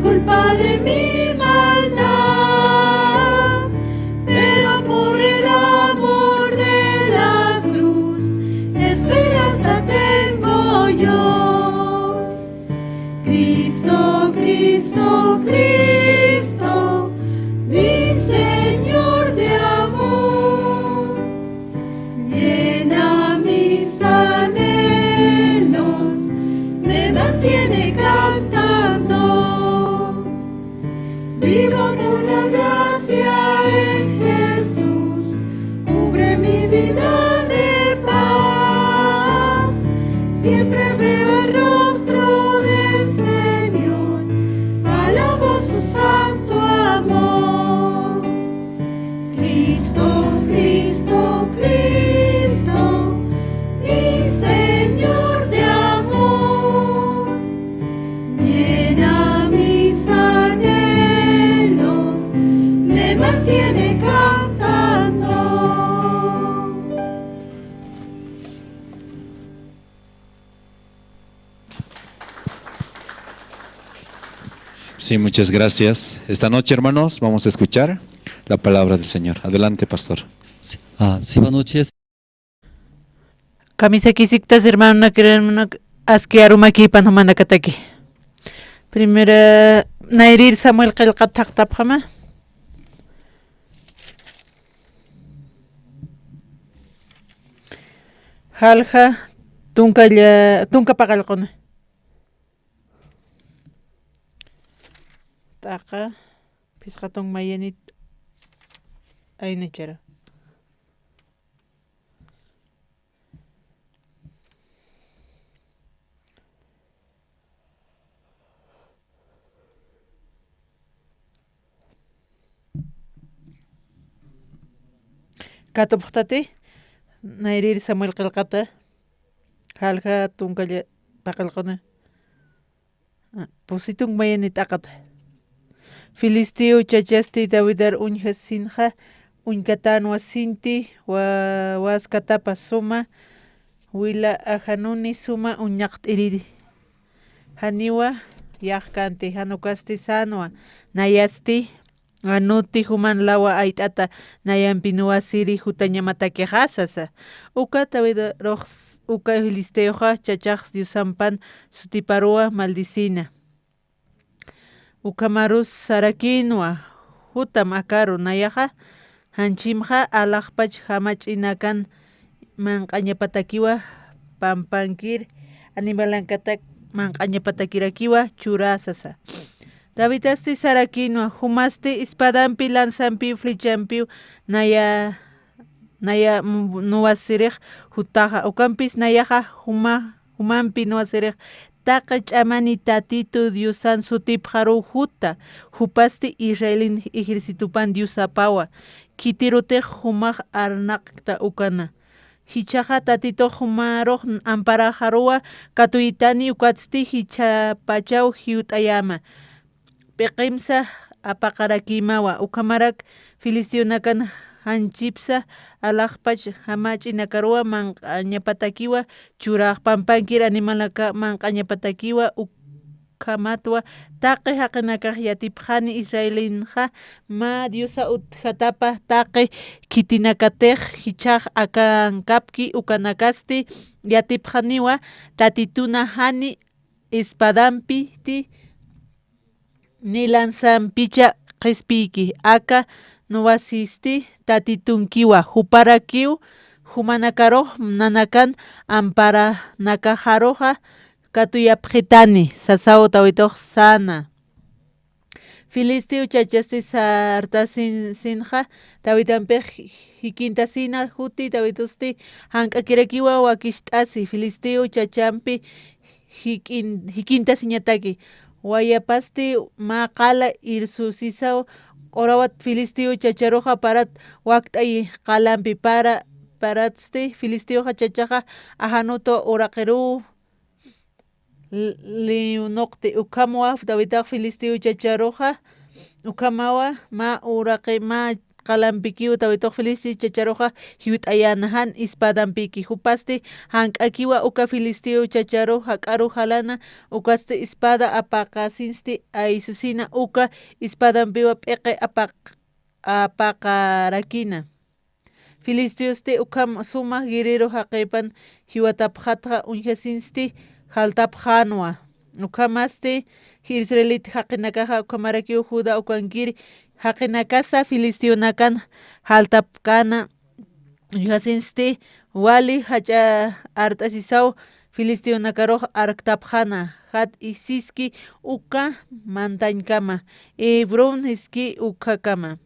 Culpa de mi maldad, pero por el amor de la cruz, esperanza tengo yo. Cristo, Cristo, Cristo, mi Señor de amor, llena mis anhelos, me mantiene cantando. Vivo por la gracia en Jesús, cubre mi vida de paz. Siempre veo el rostro del Señor, alabo su santo amor. Cristo, Cristo, Cristo, mi Señor de amor, llena mis anhelos, me mantiene cantando. Sí, muchas gracias. Esta noche, hermanos, vamos a escuchar la palabra del Señor. Adelante, pastor. Sí, ah, sí, buenas noches. Kamisaki siktas hermano, hermano, aski arumakipan jumanakataki. Primera, Nayrir Samuel qillqat thaqtapxama. Jalja tunka lla-, tunka paqallquna. T'aqa phisqa tunk mayanit aynachara. Katupxtati, Nayrir Samuel qillqata, jalja tunka lla-, paqallquna. Pusi tunk mayanit t'aqata. Filisteo chachasti Davidar uñjasinxa, uñkatänwa sinti, wa-, waskatapa suma, wila ajanuni suma uñaqt'iriri. Janiwa yaqkänti, jan ukasti sänwa, nayasti, anuti juman lawa ayt'ata, nayampi nuwasiri jutañamatakixasasa. Uka Davidarux, uka Filisteoxa chachax diosampan sutiparuwa maldicina. Ukhamarus sarakïnwa, jutam akaru nayaxa, janchimxa alaxpach jamach'inakan manq'añapatakiwa pampankir, animalankatak manq'añapatakirakiwa churä sasa. Davidasti sarakïnwa, jumasti espadampi, lanzampiw, flechampiw naya, naya mu-, nuwasirix jutaxa, ukampis nayaxa juma-, jumampi nuwasirix taqi ch'amani Tatitu Diosan sutipxaruw juta, jupasti Israelin ejércitopan Diosapawa, khitirutix jumax arnaqkta ukana. Jichhaxa Tatitux jumarux amparaxaruwa katuyitani, ukatsti jichhapachaw jiwt'ayäma. P'iqimsa apaqarakïmawa, ukhamarak filisteonakan janchipsa alaxpach jamach'inakaruwa manq'añapatakiwa churax, pampankir animalaka manq'añapatakiwa, ukhamatwa taqi jaqinakax yatipxani Israelinxa mä diosa utjatapa taqi khitinakatix jichhax akankapki, ukanakasti yatipxaniwa Tatituna jani espadampi ti ni lanzampicha qhispiyki, aka nuwasisti Tatitunkiwa, juparakiw jumanakarux nanakan amparanakaxaruxa katuyapxitani, sasaw Tawitux säna. Filisteo chachasti sartasin-, sinxa, Tawitampix jikintasina juti, Tawitusti jank'akirakiwa wakicht'asi, Filisteo chachampi jikin-, jikintasiñataki. Wayapasti mä qala irsusisaw q'urawat Filisteo chacharuxa parat wakt'ay qalampi para, paratsti Filisteoxa chachaxa ajanutwa uraqiruw l-, liwnuqti. Ukhamwa Dawitax Filisteo chacharuxa, ukhamawa mä uraqi, mä qalampikiw tawitux filistiu chacharuxa jiwt'ayäna jan espadampiki. Jupasti jank'akiwa uka filistiu chacharu jak'aru jalana, ukatsti espada apaqasinsti aysusina uka espadampiwa p'iqi apaq-, apaqarakina. Filisteosti ukham suma guerrero jaqipan jiwatapxatxa uñjasinsti jaltapxänwa. Ukhamasti israelit jaqinakaxa ukhamarakiw Judá ukankiri jaqinakasa filisteonakan jaltapkäna uñjasinsti wali jach'a art'asisaw filisteonakarux arktapxäna. Jat isiski uka mantañkama, Hebrón iski ukhakama.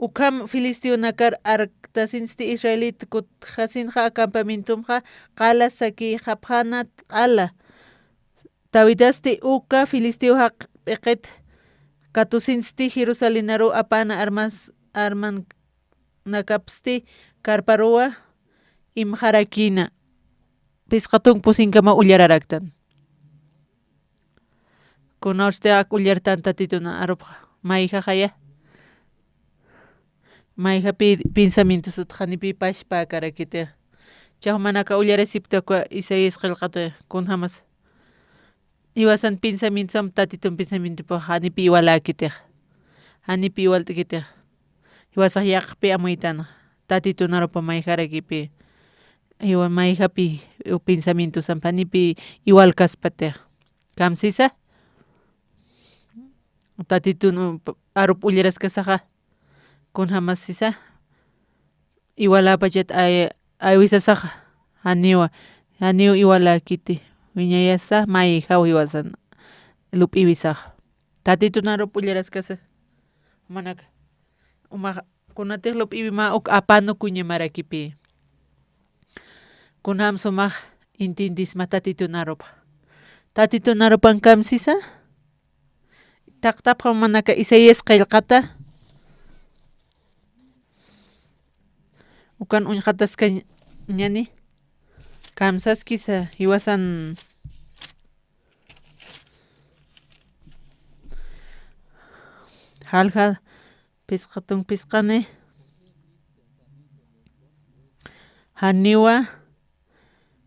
Ukham filisteonakar arktasinsti israelit kutjasinxa campamentumxa qala sakixapxänat qala. Tawitasti uka filisteo jaq p'iqit katusinsti Jerusalén aru apäna armas, armanakapsti karparuwa imxarakïna. Phisqa tunka pusinkama ullararaktan. Kunawsti ak ullartan Tatitun arupxa. Mayjaxaya. Mayjapi pensamientos utxa janipi pashpäkarakitix. Chaw manaka ullarasipta uka Isaías qillqatix kunjamas. Iwasan pensamientos am Tatitun pensamientopax janipi iwaläkitix. Janipi iwalt'kitix. Iwasax yaqpi amuytan. Tatitun arupa mayjarakipi. Iwa mayjapi pensamientos am janipi iwalkaspatix. Kamsisa. Tatitun arup ullaraskasaxa. Kunjamas sisa. Iwaläpachat ay-, aywisasaxa. Janiwa. Janiw iwaläkiti. Wiñayasa mayjaw iwasan. Lup'iwisaxa. Tatitun arup ullaraskasa. Jumanaka. Umax kunatix lup'iwima uk apanukuñamarakipi. Kunam sumax entiendisma Tatitun arupa. Tatitun arupan kamsisa. Taqtapxa jumanaka Isaías qillqata. Ukan uñjataskañani. Kamsaskisa jiwasan. Jalja phisqa tunka phisqani. Janiwa.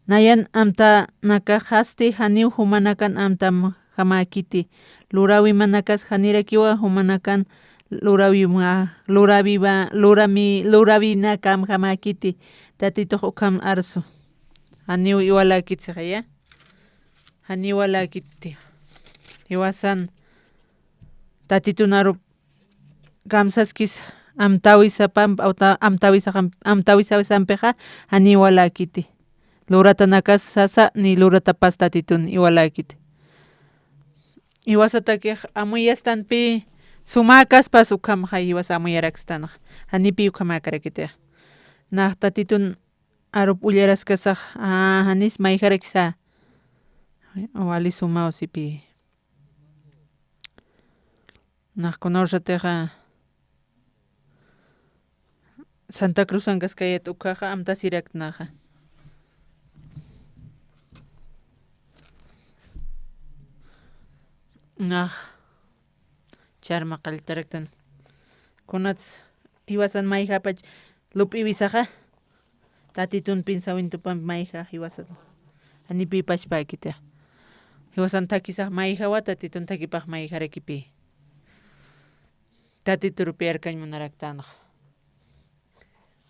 Nayan amtanakaxasti janiw jumanakan amtamjamäkiti. Luräwimanakas janirakiwa jumanakan luräwima, luräwiwa, lurami, luräwinakamjamäkiti. Tatitux ukham arsu. Janiw iwaläkiti sixaya. Janiw iwaläkiti. Jiwasan Tatitun arup kamsaskis amtäwisapamp, awta-, amtäwisaxam-, amtäwisawisampixa, janiw iwaläkiti. Luratanakas sasa, ni luratapas Tatitun iwaläkiti. Jiwasatakix amuyastanpi sumäkaspas ukhamxa jiwas amuyarakstanxa. Janipi ukhamäkarakitix. Nax Tatitun arup ullaraskasax, a, janis mayjarakisa. Wali sumaw sipi. Nax kunawsatixa Santa Cruzan kaskayät ukhaxa amtasiraktnaxa. Nax charma qalltaraktan. Kunats jiwasan mayjapach lup'iwisaxa. Tatitun pensamientopan mayja jiwasan. Janipi pashpäkita. Jiwasan takisax mayjawa, Tatitun takipax mayjarakipi. Tatiturupi arkañ munaraktanxa.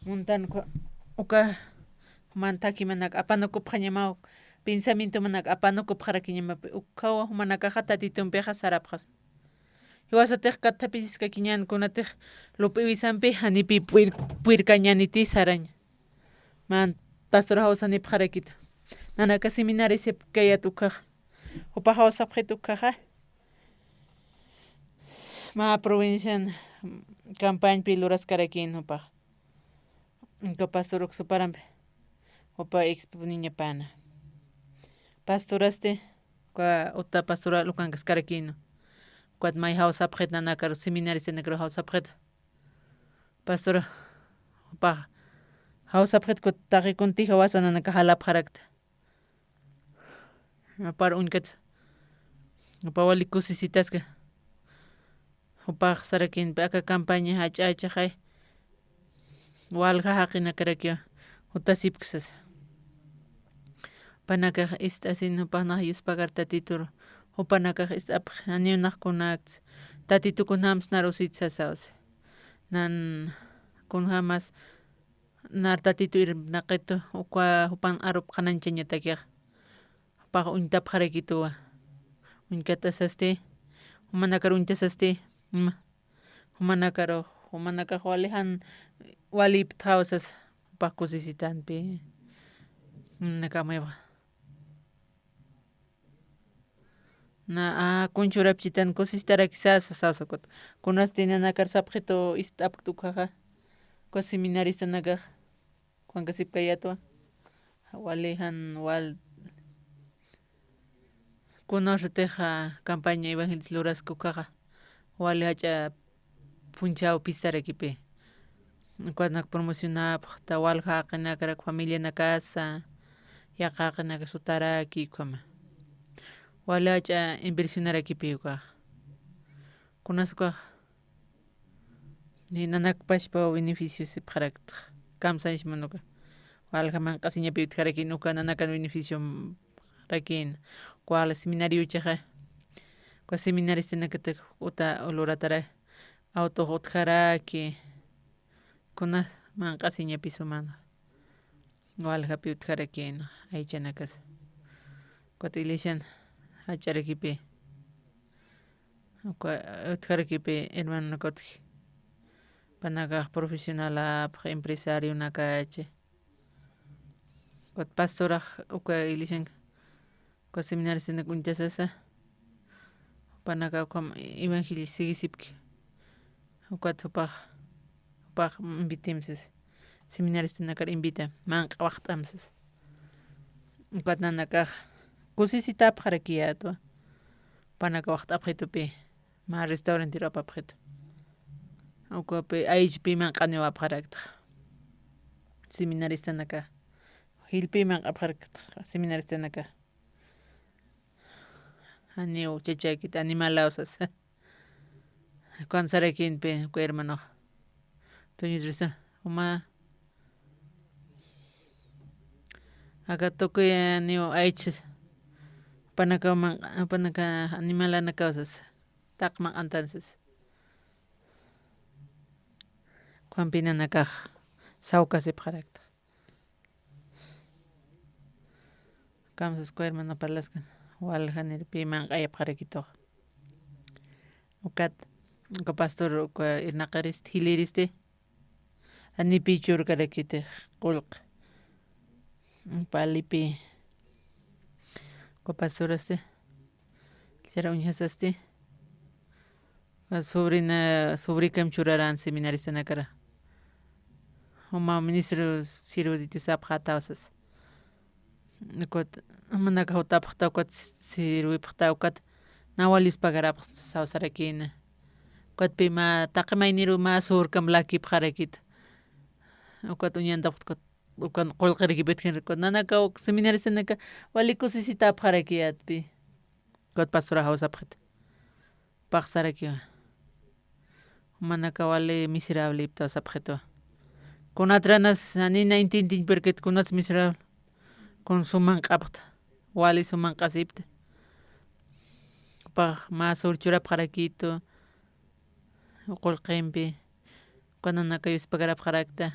Muntan uka, uka juman takimanak apanukupxañamaw, pensamientomanak apanukupxarakiñamapi, ukhawa jumanakaxa Tatitumpixa sarapxas. Jiwasatix kathapisiskakiñän kunatix lup'iwisampi janipi puir-, puirkañäniti saraña. Man pastor jawsanipxarakita. Nanaka seminarisipkayät ukhaxa. Jupax jawsapxit ukhaxa. Mä provincian campañpi luraskarakïn jupax. Inka pastor uksuparampi. Jupa exponiñapana. Pastorasti, uka uta pastoral ukankaskarakïnu. Ukat may jawsapxit nanakaru seminaristanakaru jawsapxit. Pastor, jupa jawsapxit kut taqi kunti jawasa nanaka jalapxarakta. Apar uñkat. Apa wali kusisitaska. Jupax sarakinpi aka campaña jach'achaxay, walja jaqinakarakiw jutasipksas. Jupanakax ist'asin, jupax nax yuspagar Tatitur, jupanakax ist'apx, janiw nax kunakts, Tatitu kunjams nar usit sasawsa. Nan kunjamas nar Tatitu irnaqitu, uka jupan arup qhanañchañatakixa. Jupax uñtapxarakituwa. Uñkat'asasti, jumanakar uñtasasti, ima, jumanakaru, jumanakax wali jan waliptxaw sasa, jupax kusisitanpi. Jumanakax maywa. Na, a, kunchurapchitan kusisitarakisasa sasa, ukat. Kunasti nanakar sapxitu ist'apkt ukaxa. Uka seminaristanakax. Juankasipkayatwa. Wali jan wal. Kunawsatix, a, campaña evangelis luraska ukaxa. Wali jach'a punchaw pisarakipi. Ukanak promocionapxta, walja jaqinakarak familianakasa, yaqha jaqinaka sutaraki ukhama. Wali jach'a inversionarakipi ukax. Kunas ukax, ni nanakpachpa beneficio sipxarakta. Kamsañs manuka. Walja manq'asiñapi utjarakin uka nanakan beneficio rakin. Wal seminariochaxa. Uka seminaristanakatak uta luratara. Autox utjaraki. Kuna manq'asiñapi sumana. Waljapi utjarakïna, aychanakasa. Ukat iglesian jach'arakipi. Uka utjarakipi hermanonaka utji. Jupanakax profesionalapx, empresarionakachi. Ukat pastorax uka iglesianka. Uka seminaristanak uñtasasa, jupanaka ukham evangelio sigisipki. Ukat jupax, jupax invitimsas. Seminaristanakar invita, manq'a waxt'amsas. Ukat nanakax kusisitapxarakiyätwa. Jupanaka waxt'apxitupi, mä restaurantiru apapxitu. Ukapi aychpi manq'aniw apxarakta. Seminaristanaka. Jilpi manq'apxarakta, seminaristanaka. Janiw chachakit animalaw sasa. Ukan sarakinpi, uka hermanox. Tuñi risa, uma. Aka tukuy, eh, niw aychis. Jupanaka man-, jupanaka animalanakaw sasa. Taqman antansis. Juanpi nanakax sawkasipxarakta. Kamsas uka hermana parlaskan, waljanirpi manq'ayapxarakituxa. Ukat, uka pastor, uka irnaqiristi, jiliristi, janipi churkarakiti, qullq. Palipi. Uka pastorasti, chara uñjasasti. Sobrina, sobrikam churaran seminaristanakara. Uma ministro sirviditu sapxataw sas. Ukat, manaka jutapxta ukat sirvipxta ukat. Nawalis pagarapx saw sarakïna. Ukatpi mä taqi mayniru mä surkam lakipxarakit. Ukat uñantapxta ukat, ukan qullqirikipitkin ukat. Nanaka uk seminaristanaka wali kusisitapxarakiyätpi. Ukat pastoraxaw sapxit. Paxsarakiwa. Jumanaka wali miserable iptaw sapxitu. Kunatranas janina intintiñ pirkit kunats miserable. Kun sumanq'apxta. Wali sumanq'asipta. Pax mä sur churapxarakitu. Qullqimpi. Uka nanaka yuspagarapxarakta.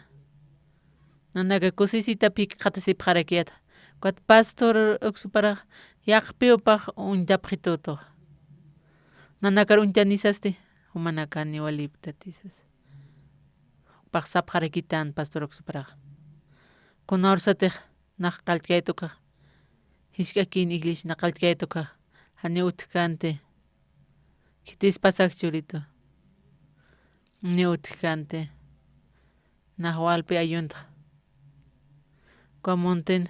Nanaka kusisita phikxatasipxarakiyäta. Ukat pastor uksuparax yaqpiw pax uñtapxitutux. Nanakar uñtanisasti, jumanaka niwaliptatisas. Pax sapxarakitan pastor uksuparax. Kuna ursatix nax qalltkaytukax. Jisk'akin iglesia nax qalltkaytukax. Jani utjkanti. Khitis pasax churitu. Ni utjkanti. Nax walpi ayuntxa. Uka muntin,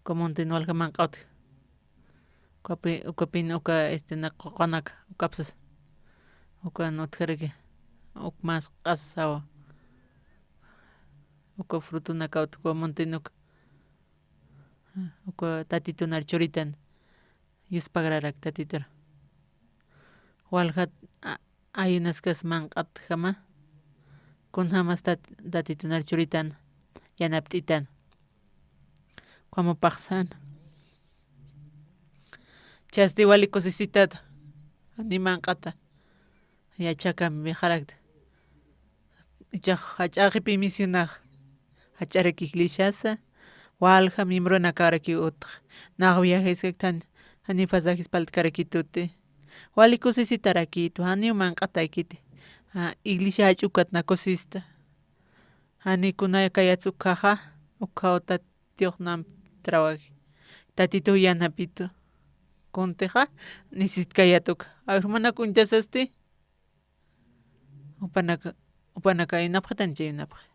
uka muntin walja manq'awtja. Ukapi, ukapin uka, este, na quqanak, ukapsas. Ukan utjaraki. Uk mas q'asawa. Uka frutunakawt, uka muntin uka. Uka tatitunar churitan. Yuspagrarak tatitur. Waljat, a, ayunaskas manq'atjama, kunjamas tat-, Tatitunar churitan, yanapt'itan. Ukham jupaxsan. Chasti wali kusisitata, jani manq'ata, yachakam mijarakta. Ichax jach'aqipi misionax, jach'araki iglesiasa, walja miembronakarakiw utx, nax viajeskaktani, jani pasajes paltkarakituti. Wali kusisitarakitu, janiw manq'atakiti. Ja, iglesia jach'ukat na kusista. Jani kunakayats ukhaxa, ukhaw Tatitux namp trabaji. Tatituw yanapitu. Kuntixa, nisitkayat ukha. A ver, jumanak uñtasasti. Jupanaka, jupanaka ayunapxitan chay ayunapxi.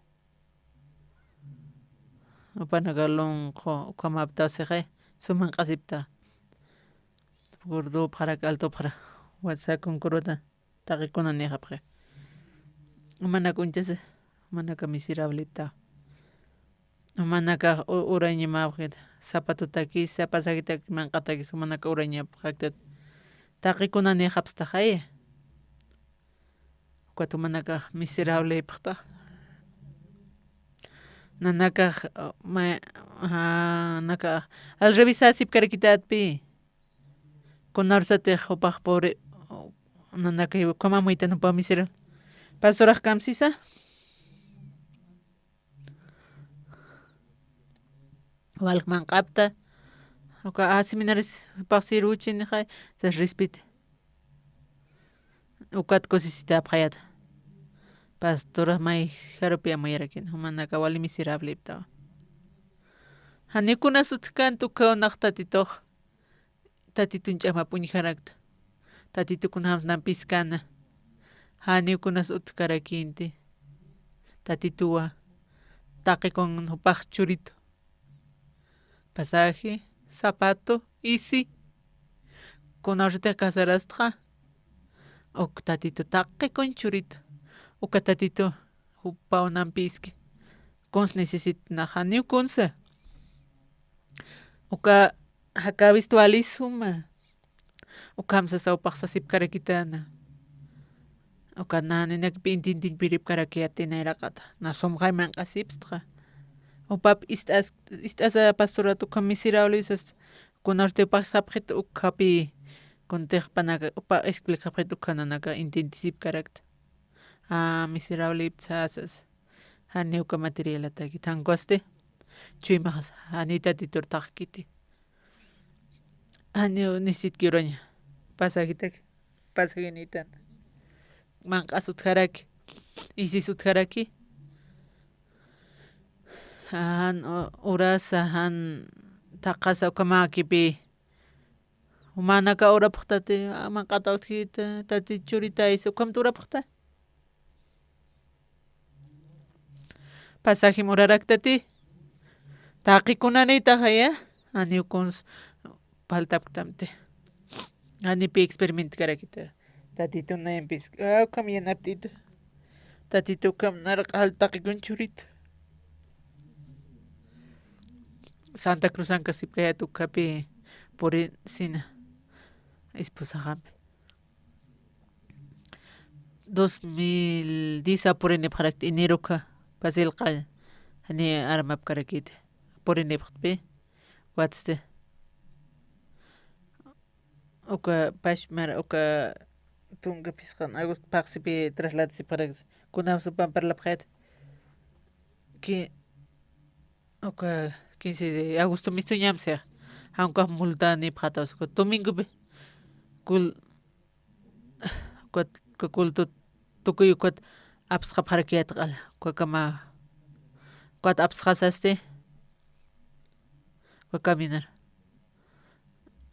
Jupanaka lonq'u, ukhamapta sixi, sumanq'asipta. Gordopxarak, altopxara. Watsa kunkuruta. Taqikuna nixapxi. Jumanaka uñtasi, jumanaka miserableta. Jumanaka u-, urañamapxit. Zapatotakisa, pasajitaki manq'atakis, jumanaka urañapxaktat. Taqikuna nixapstaxaya. Ukat jumanaka miserablepxta. Nanakax, ma-, ajá, naka, al revés sipkarakitatpi. Kunarsatix jupax pobre, nanakax ukham amuytan jupax miserable. Pastorax kamsisa. Walja manq'apta. Uka, a, seminaris jupax sirwichinixay, sas respete. Ukat kusisitapxayata. Pastorax mayjarupi amuyarakin, jumanaka wali miserabliptawa. Janiw kunas utjkänti ukkhaw nax Tatitux. Tatitun ch'amap uñjarakta. Tatitu kunjams nampiskana. Janiw kunas utjkarakïnti. Tatituwa. Taqi kun jupax churitu. Pasaje, zapato, isi. Kunawsatix casarastxa. Uk Tatitu taqi kun churitu. Uka Tatitu jupaw nampiski. Kuns necesitna, janiw kunsa. Uka jakawist wali suma. Ukham sasa jupax sasipkarakitana. Uka naninakpi intintiñpiripkarakiyati nayraqata. Na sumxay manq'asipstxa. Jupap ist'as-, ist'asa pastorat ukham miserable sas, kunarti jupax sapxit ukhapi, kuntix panaka, jupa esclikapxit ukha nanaka intintisipkarakta. A, miserabliptsa sas. Jani uka materialataki thankusti. Chuymaxas, jani Tatitur taqkiti. Jani necesitki uraña. Pasajitak, pasajinitan. Manq'as utjaraki. Isis utjaraki. Jan u-, urasa, jan taqasa ukhamakipi. Jumanaka urapxtati, a, manq'ata utjita, Tati churita, is, ukhamta urapxta. Pasajim uraraktati. Taqi kunanïtaxaya, janiw kuns faltapktamti. Janipi experimentkarakita. Tatitun nayampis, a, ukham yanapt'ita. Tatitu ukham naraq jall taqi kun churita. Santa Cruzan kasipkayät ukhapi purisina esposaxampi. Dos mil diez purinipxarakti enero ukha, pasir qallta, jani armapkarakiti. Purinipxtpi, watsti. Uka pachmar, uka tunka phisqan agosto phaxsipi trasladasipxarakti. Kunapsupan parlapxayät. Ki-, uka quince de agosto mistuñam sixa. Jan ukax multanipxätaw, uka domingopi. Kul-, ukat, uka culto tukuy ukat apsxapxarakiyät q'ala. Ukakama, ukat apsxasasti. Uka caminar.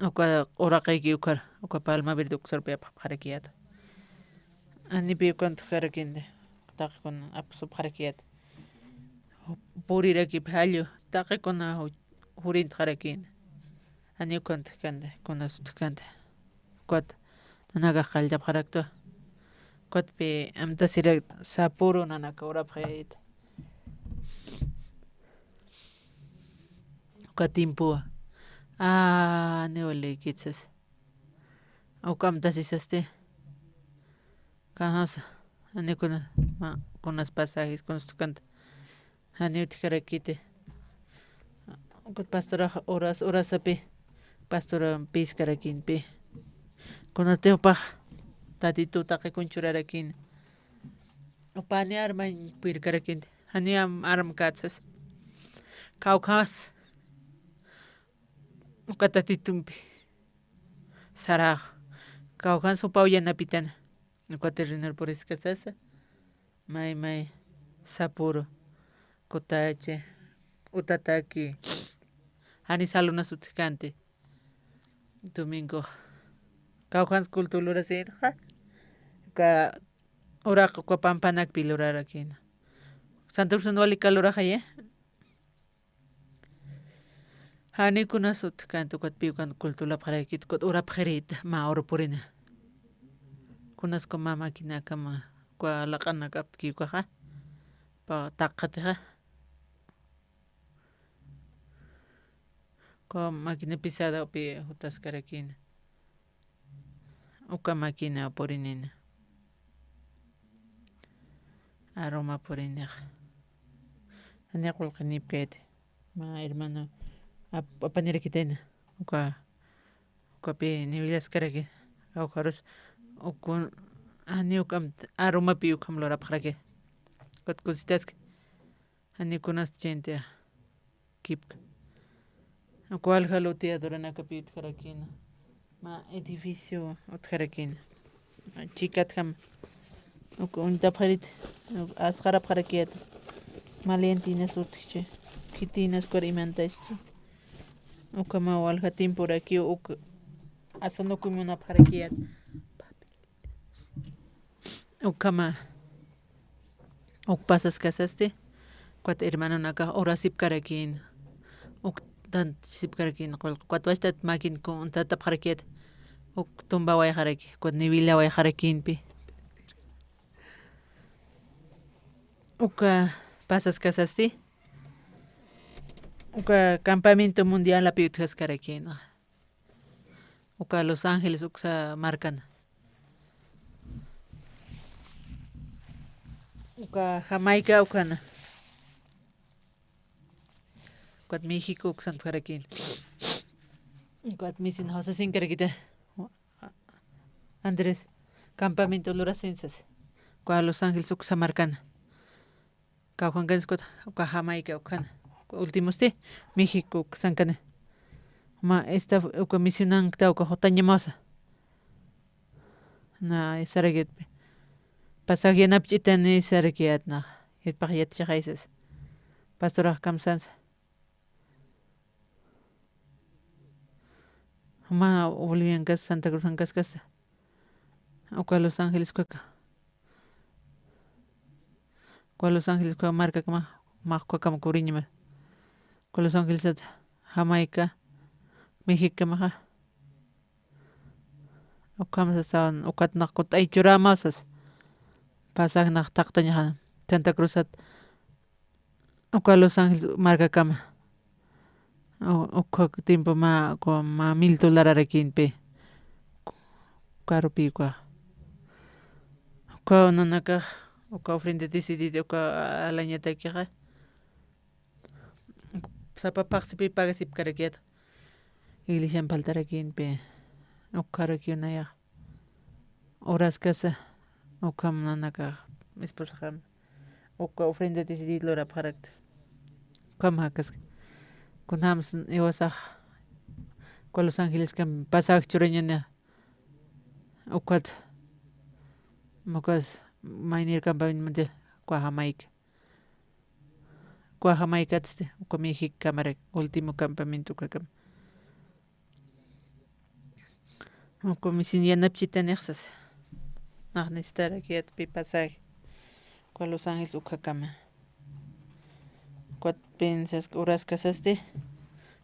Uka uraqayki ukar, uka Palma Verde uksarupi apxapxarakiyät. Janipi ukan utjarakindi, taqikun apsupxarakiyät. Puriraki phallu, taqikuna ju-, jurintxarakini. Jani ukan utjkandi, kunas utjkandi. Ukat nanakax qalltapxarakta. Ukatpi amtasirakt sapüru nanaka urapxayät. Uka tiempowa. A, niwali kitsas. Uka amtasisasti. Ajasa, jani kuna, ma, kunas pasajes, kunas tukanta. Jani utjkarakiti. Ukat pastorax uras, urasapi, pastora piskarakinpi. Kunasti jupax, Tatitu taqi kunchurarakina. Upani armañ pirkarakinti. Jani am armkatsas. Kawkhas. Uka Tatitumpi. Sarax. Kawkhans jupaw yanapitana. Uka terrenor puriskasasa. May, may. Sapuru. Kutachi. Utataki. Jani salunas utjkanti. Domingo. Kawkhans culto lurasinxa. Uka uraq uka pampanakpi lurarakina. Santa Cruzan wali kaluraxaya. Jani kunas utjkanta ukat piw kan culto lapxarakit ukat urapxirita mä uru purina. Kunas kuma maquinakama, kua laq'anak aptki ukaxa, pa taqatixa. Kua máquina pisadapi jutaskarakina. Uka máquina purinina. Aruma purinixa. Jani qullqinipkayati. Mä hermano ap-, apañarakitayna. Uka, ukapi niwillaskaraki. Awjarus ukun, jani ukam arumapi ukham lurapxaraki. Ukat kusitaski. Jani kunasti chayinti kipka. Uka walja loteadoranakapi utjarakina. Mä edificio utjarakina. Chikatjam. Uka uñtapxarit, asxarapxarakiyat. Malientinas utjchi. Khitinas kuri imantaschi. Ukhama walja tiemporakiw uk asanukuy munapxarakiyat. Ukhama, uk pasaskasasti, ukat hermanonakax urasipkarakïn, uk tantsipkarakïn, qullqi, ukat wastat makin kun tatapxarakït, uk tumbawayxaraki, ukat niwilawayxarakïnpi. Uka pasaskasasti, uka campamento mundialapi utjaskarakïn. Uka Los Ángeles uksa markana. Uka Jamaica ukhana. Ukat México uksan utjarakïn. Ukat misin jawsasinkarakita. Andrés, campamento lurasin sas. Uka Los Ángeles uksa markana. Kawkhankanis ukat, uka Jamaica ukhana. Uka últimosti, México uksankana. Mä esta, uka misionankta, uka jutañamasa. Na, sarakïtpi. Pasaje yanapch'itani sarakïtna. Yatpax yatchaxaysas. Pastorax kamsansa. Mä Boliviankas, Santa Cruzankaskasa. Uka Los Ángeles ukhaka. Uka Los Ángeles uka markakama, mä ukhakama kuriñama. Uka Los Ángelesat Jamaica, Mexicokamaxa. Ukham sasawan, ukat naq kut'ay churämaw sas. Pasaje naq taqtañaxan. Santa Cruzat, uka Los Ángeles markakama. U-, ukha tiempo mä, uka mä mil dolararakïnpi. Karupi uka. Uka nanakax, uka ofrenda decidida, uka alañatakixa. Sapa phaxsipi pagasipkarakït. Iglesian faltarakïnpi. Ukharaki unayax. Uraskasa, ukham nanakax, esposaxam, uka ofrenda decidida lurapxarakta. Ukham jakaska. Kunjams iwasax, uka Los Ángeleskam pasaje churañäni, ukat, ukas, maynir campamento mundial, uka Jamaica. Uka Jamaicatsti, uka Mexicokamarak, último campamento ukakam. Uka misin yanapchitanix sas. Nax necesitarakïtpi pasaje. Uka Los Ángeles ukhakama. Ukat pensas, uraskasasti.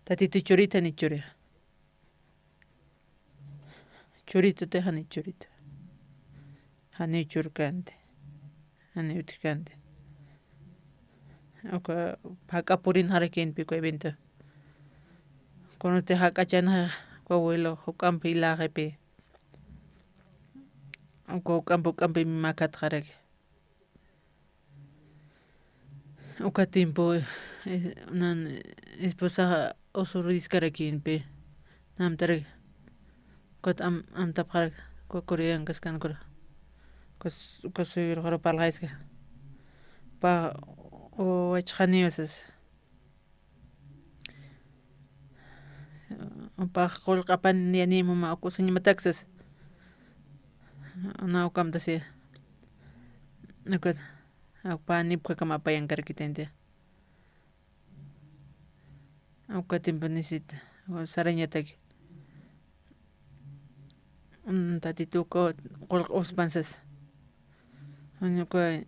Tatitu churita ni churi. Churituti jani churitu. Jani churkänti. Jani utjkänti. Uka jak'a purinxarakïnpi uka evento. Kunasti jak'achanxa uka vuelo juk'ampi ilaxipi. Uka uk'ampi uk'ampi makatxaraki. Uka tiempo, eh, nan esposaxa usuriskaraki inpi. Namtarak. Ukat am-, amtapxarak. Uka Corea kaskan kura. Uka s-, uka suyurxaru parlxayska. Pa, wachxaniw sas. Upax qullqapan yanïmuma uka usañmatak sas. Uka amtasi. Ukat, upa nipkakama apayankarakitayna. Uka tiempo necesita, sarañataki. Mm, tatitu uka qullq uspan sas. Uka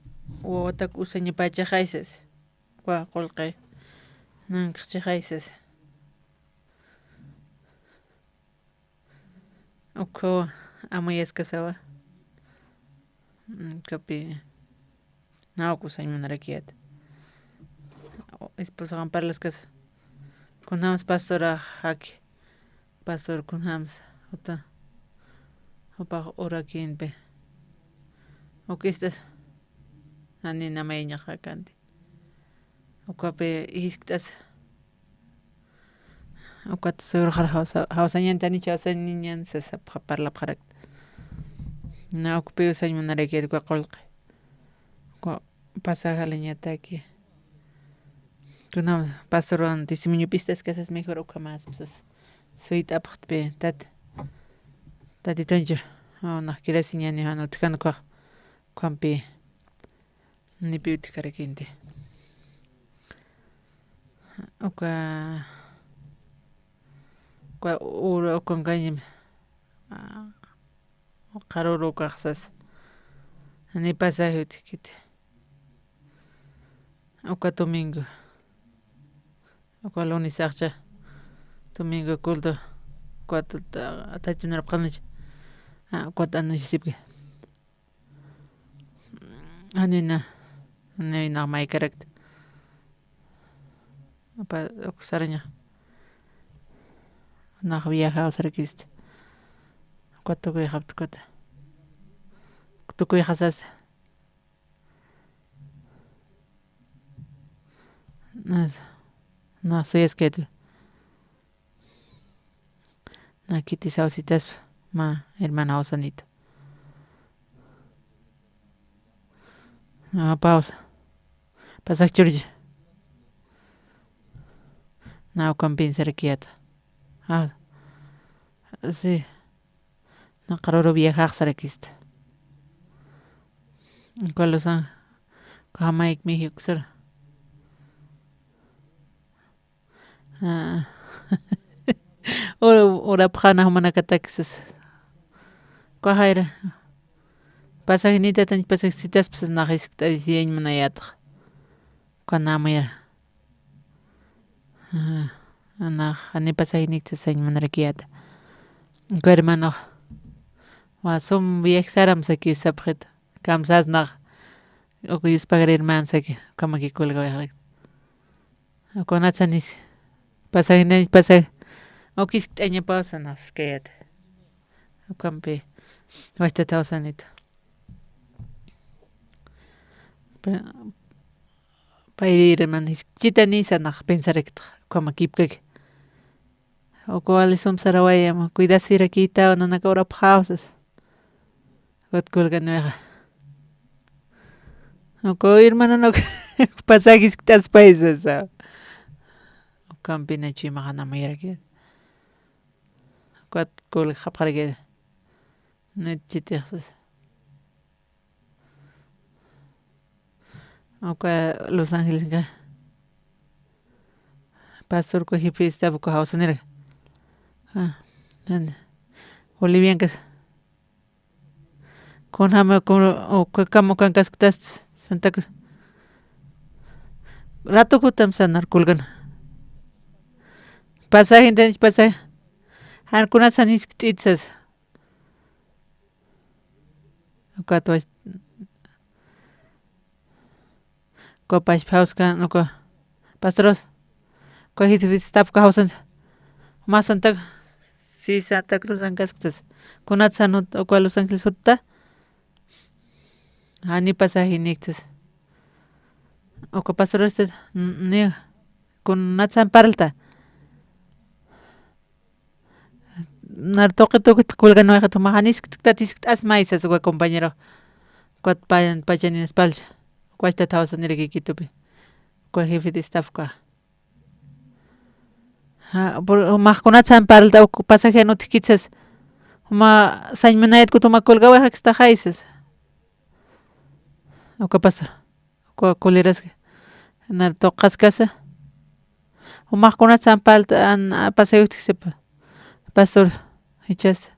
wawatak usañapachaxay sas. Uka qullqi nankxchaxay sas. Ukhaw amuyaskasawa. Mm, ukapi, naw usañ munarakiyät. Esposaxan parlaskas. Kunjams pastora jaki. Pastor kunjams, uta, jupax urakïnpi. Uk ist'as, jani namayañaxa kanti. Ukapi jiskt'as. Ukat seguro jawsa-, jawsañan tanicha jawsañan sasa parlapxarakta. Na ukpi usañ munarakiyät uka qullqi. Uka pasaje jalañataki. Kunam pastorwan testimonio p'ist'askasas mejor ukhamas, sas. Suyt'apxtpi, tat-, tatitunchur. Nax kirasiñani jan utjan uka, ukhampi. Nipi utjkarakinti. Uka, uka ura ukankañim, ah, qaruru ukaxsas. Ni pasaje utjkiti. Uka domingo. Uka lunes axcha. Domingo culto. Uka ta-, ta-, tachunarapxanich. Ah, uka anunciasipki. Janina, janina maykarakta. Apa, uksaraña. Nax viaja usarakista. Ukat tukuyxapta, ukat. Tukuyxasasa. Nas, nax suyaskaytu. Na kiti sawsitaspa, mä hermana Josanita. Na pausa. Pasax churcha. Na ukham pensar kiyata. Ah, sí. Na qaruru viajax sarakista. Uka Los Ángeles, uka jamayk miji uksar. Ah. Ur-, urapxana jumanakataksas. Uka jayra. Pasaje nitatañ pasaje sitaspas nax jiskt'asiyañ munayätax. Uka namuyara. Ajá. Nax, jani pasaje nikta sañ munarakiyäta. Uka hermanox. Wa sum viaje saram saki sapxit. Kamsas nax. Uka yuspagar hermano saki. Ukamaki colgawayxarakta. Kunatsa nis. Pasaje, pasaje. Uka jiskt'añapaw sanaskayäta. Ukampi. Wachtat Josanita. Pa-, payri hermano, jiskt'añapaw sanax pensaraktxa, ukamakipkaki. Uka wali sum sarawayama, cuidasirakïtaw, nanaka urapxaw sas. Ukat colganixa. Uka hermano, uka pasaje jiskt'aspay sasa. Ukampi nachu imaxa namuyarakïta. Ukat colgxapxarakïta. Nit chitix sasa. Uka Los Ángelesnaka. Pastor uka jefe estaba uka jawsaniraka. Ah, jan. Boliviankas. Kunjama kun-, uka kam ukankasktas Santa Cruz. Rato kutam sanar colgana. Pasaje, entonces, pasaje. Jan kunatsa jiskt'it sasa. Ukat was-, uka pachpa jawskan, uka pastoros. Uka jitfitstapka jawsan. Mä Santa, sí, Santa Cruz ankasktas. Kunatsa jan uka Los Ángeles jutta. Jani pasaje niktas. Uka pastor este, ni kunatsan parlta. Nar tuqi tuqi kulgan wayqat juma janisktktat iskt'as maysas uka compañero. Ukat pa-, pachaninas parlcha. Uka achtat jawsaniraki Quitopi. Uka jefe de staff uka. Ja, por, jumaqkunat san parlta uk pasajean utjkit sas. Juma sañ munayat kut juma kulgaway jakstaxay sas. Uka pastor. Uka kuliraski. Nar tuqaskasa. Jumaqkunat san parlta an, a, pasaje utjkisipa. Pastor, jichhas.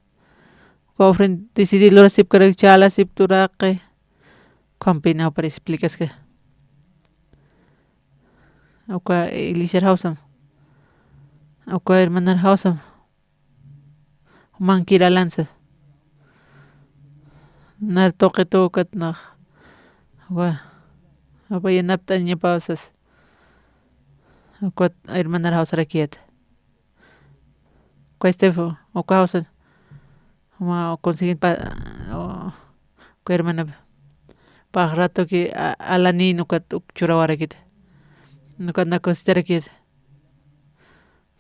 Uka ofrenda decidí lurasipkarak chalasip turaqi. Ukampina jupar explicaski. Uka iglesiar jawsam. Uka hermanar jawsam. Jumankir alansa. Nar tuqi tukat nax. Uka. Uka yanapt'añapawsas. Uka hermanar jawsarakiyat. Uka Estefo, uka jawsan. Juma conseguin pa, o, uka hermana. Pax ratoki a-, alanin ukat uk churawarakit. Ukat na cositarakit.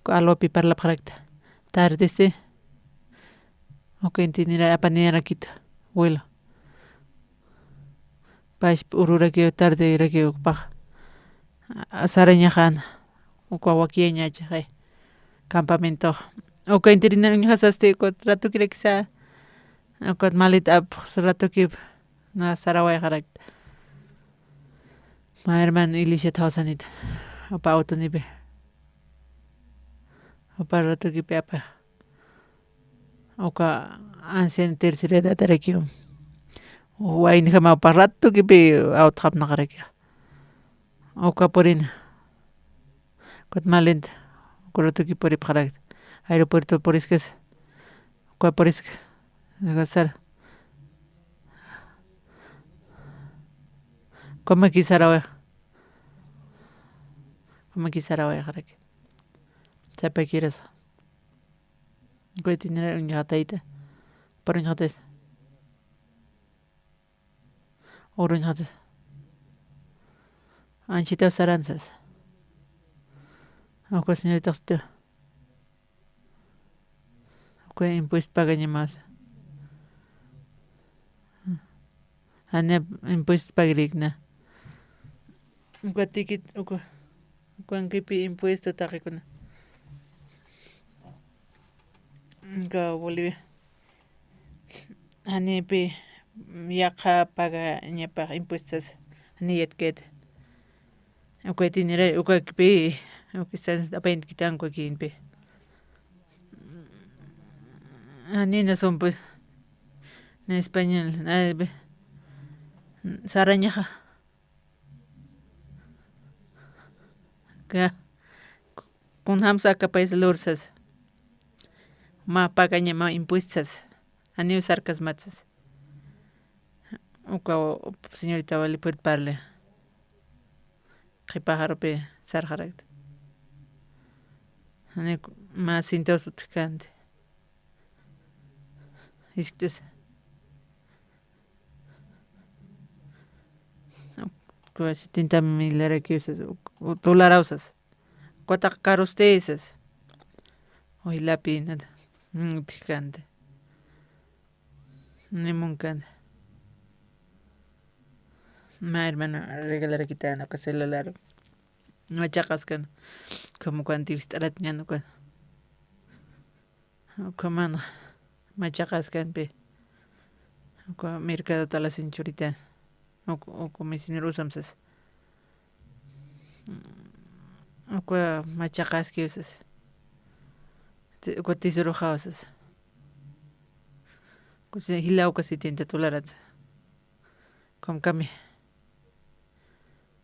Uka alwapi parlapxarakta. Tardesti. Uka inti nira apanirakitu. Vuelo. Pash ururaki tarderakiw pax. A, sarañaxan. Uka wakiyañachaxay. Campamento. Uka intirina uñjasasti uka ratukirakisa. Uka malit apx ratuki na sarawayxarakta. Ma hermano iglesiat jawsanita. Upa autonipi. Upa ratukipi apa. Uka anciano tercera edadarakiw. Waynjama upa ratukipi awtxapnaqaraki. Uka purina. Ukat malinta. Uka ratuki puripxarakta. Aeropuerto puriskasa. Uka puriska. Uka sara. Ukamaki saraway. Ukamaki sarawayxaraki. Sapakirasa. Uka itinira uñjatayta. Puriñjatas. Uruñjatas. Anchitaw saransas. Uka señoritaxtiw. Uka impuesto pagañamasa. Jani impuesto pagrikna. Uka ticket, uka, ukankipi impuesto taqikuna. Uka Bolivia. Janipi yaqha pagañapax impuestos jani yatkit. Uka tinira, ukakipi, uka están apayinkitan ukakinpi. Jani na son pues. Na español, na, be, sarañaxa. Ka, kunjamsa aka país lursas. Ma pagaña ma impuestos. Janiw sarkasmatsas. Uka señorita wali puede parle. Qhipa jarupi sarxarakta. Jani ma centavos utjkänti. Jiskt'is. Uka setenta milarakiw sas, u, u, dolarausas. Ukatax karusti sas. Uy, lapinata. Mm, utjkänti. Nimunkänti. Ma hermano, regalarakitän uka celular. Machaqaskan. Como cuando ist'aratñan uka. Ukhaman machaqaskanpi. Uka mercado talasin churitan. Uka, uka misinero usamsas. Uka machaqaski usas. Ti-, uka tisurujawsas. Uka si-, jila uka setenta dólaratsa. Ukham kami.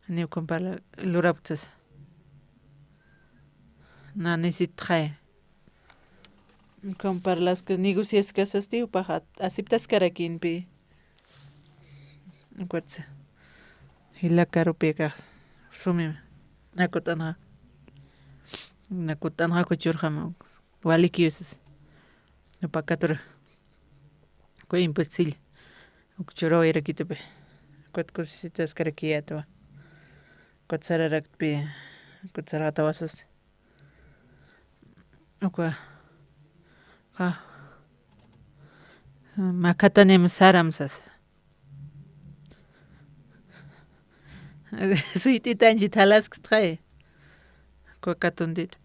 Janiw ukham parla lurapksas. Na necesitxay. Ukham parlaska, negociaskasasti, upaxa aceptaskarakïnpi. Ukatsa. Jila karupi akax sumim. Nakut'anxa. Nakut'anxa kuchurxama. Walikiw sas. Upa katura. Uka impuestosilla. Uk churawayarakitupi. Ukat kusisitaskarakiyätwa. Ukat sararaktpi, ukat sarxatawasas. Uka, uka, makhatanim saram sas. Suyt'itanchi thalaskstxay. Uka katuntit.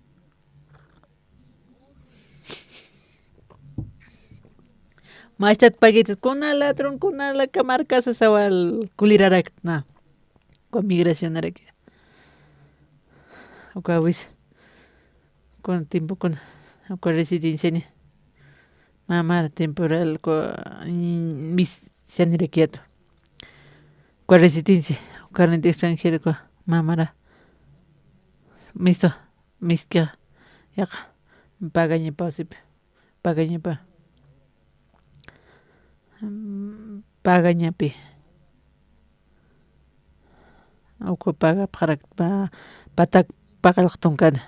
Machtat pagitis, kuna ladrón, kuna la camarca sasa wal kuliraraktna. Uka migracionaraki. Uka wis. Kuna tiempo kuna. Uka residenciani. Mamar temporal uka, mm, mis sanirakiatu. Uka residencia. Uka renta extranjero uka mamara. Misto. Misk'a, yaqa, pagañapa, sip, pagañapa. Mm, pagañapi. Uka pagapxarak, pa-, patak, paqallq tunkana.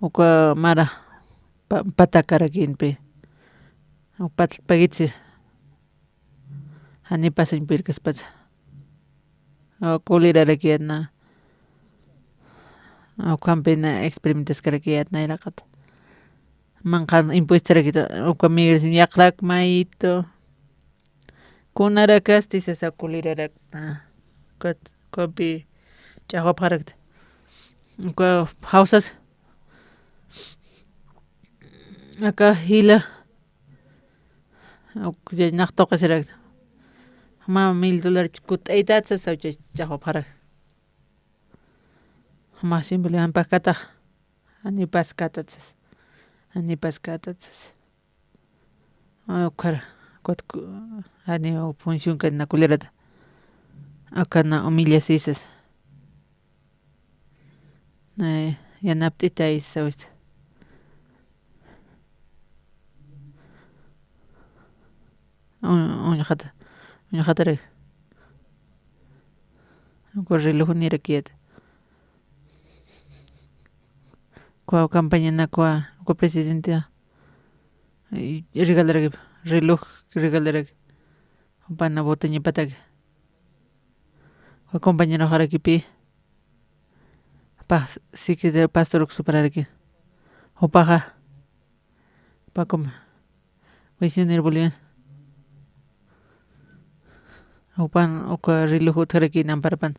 Uka mara, pa-, patakarakinpi. Uka pat-, pagitsi. Janipasañ pirkaspatsa. Uka kulirarakiyatna. Ukhampina experimentaskarakiyatna iraqata. Manqhan impuestorakita, uka migración yaqrak mayitu. Kunarakasti sasa kulirarakta. Ukat, ukampi ch'axwapxarakta. Uka jawsas. Aka jila. Uk, ya, naqtuqisirakta. Mä mil dólar kut'aytat sasa, ucha ch'axwapxarak. Mä simple ampakatax. Janipaskatat sasa. Janipaskatat sasa. Ukhar, ukat ku-, jani función kan na kulirata. Akana humillasisas. Nay, yanapt'itay sawista. Un-, uñjata, uñjatarak. Uka relojnirakiyat. Uka campañana uka, uka presidente, y regalarak, reloj regalarak. Jupana votañapatak. Uka compañeroxarakipi, pa-, secretario pastor uksupararak. Jupaxa, jupakum, misionero Bolivia. Jupan, uka reloj utjaraki namparapan.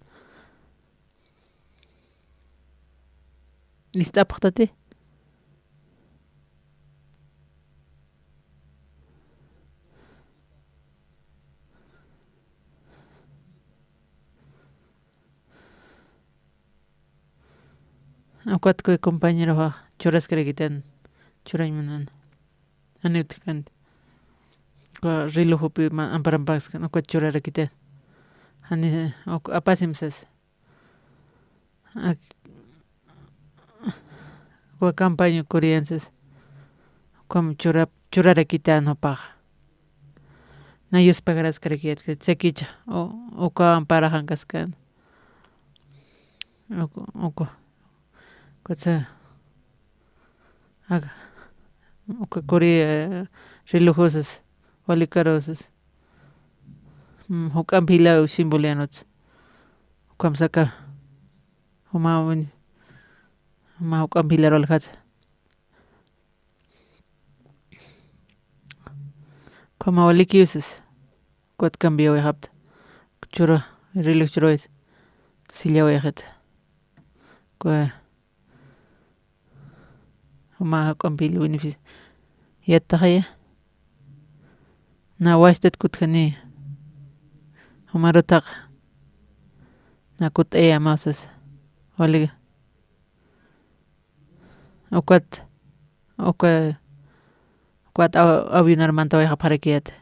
Ist'apxtati. Ukat uka compañeroxa churaskarakitan, churañ munana. Janiw utjkänti. Uka relojopi ma-, amparampaskan, ukat churarakitan. Jani, uk-, apasim sas. Ak-, uka campaña ukuriyansas, ukham churap-, churarakitan jupaxa. Na yuspagaraskarakiyat, sakicha, u-, uka amparaxankaskan. Uku, uku, ukatsa, ak-, uka kuri, eh, relojosas, walikarosas. Mm, juk'amp jilaw simbolianuts. Ukham saka, juma win-, juma juk'amp jilar waljatsa. Ukhama walikiw sas. Ukat cambiawayxapta. Chura, reloj churawaysa. Sillawayxita. Uka Juma juk'ampil beneficio. Yattaxaya. Na wachtat kutjani. Juma rutaqa. Na kut'aya masas. Waliga. Ukat. Uka. Ukat aw-, awinarmanta wayxapxarakiyat.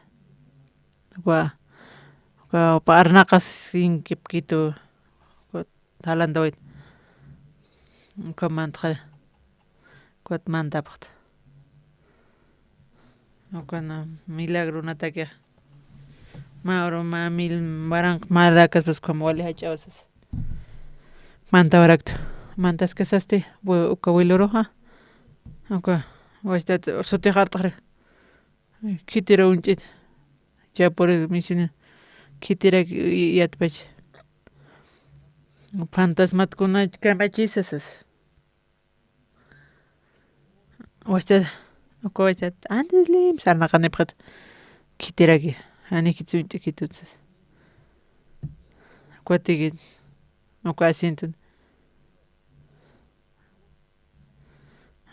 Uka. Uka, uka arnaqas inkipkitu. Ukat. Talantawit. Uka mantxa. Ukat mantapxta. Uka na milagro natakixa. Ma uru ma mil waranq ma rakaspas ukham wali jach'awasas. Mantawarakta. Mantaskasasti, bu-, uka wiluruxa. Uka wachtat sutixart'xri. Khitira uñch'it. Chapuri misionero. Khitirak yatpach. Fantasmat kuna kamachisa sas. Wachcha, uka wachcha, antes lim, sarnaqanipxat. Khitiraki, jani khitsuñch'a khitut sas. Uka tiki, uka asienton.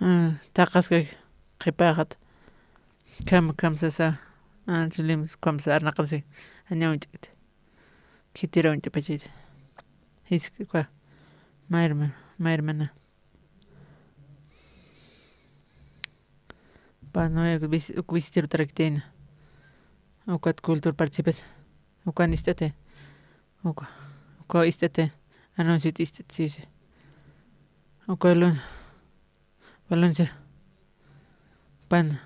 Ah, taqaskak qhipaxat. Kham, kham sasa. Ah, chulim, kham sa arnaqansi. Añaw ch'ikti. Khitiraw ch'ipachit. Jiskwa. Mayrma, mayrmana. Pa, no, vis-, uk visitero taraktina. Ukat cultura participet. Ukan ist'ate. Uka, uka ist'ate. Anuncio ist'ate, sí, sí. Uka lun-, Valencia. Pan.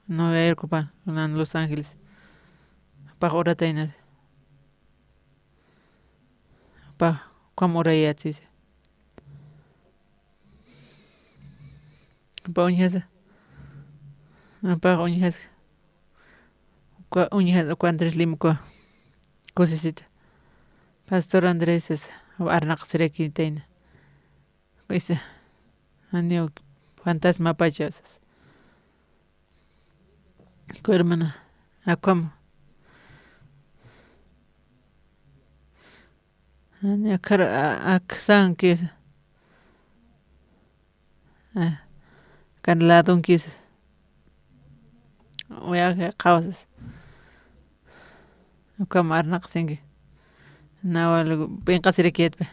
Nueva York pan. Nan Los Ángeles. Pax urataynat. Pax, ukham urayät, sí, sí. Upa uñjasa. Upa uñjasa. Uka uñjasa, uka Andrés Lim, uka. Kusisita. Pastor Andrés, sasa. Arnaqsirakitayna. Isa. Janiw fantasma pacha, sasa. Uka hermana. Akham. Jani akhar, a-, aksankis. Ah, kan ladunkis. Uyaxa qhawsas. Ukham arnaqsinki. Nawa lugu, p'inqasirakiyatpi.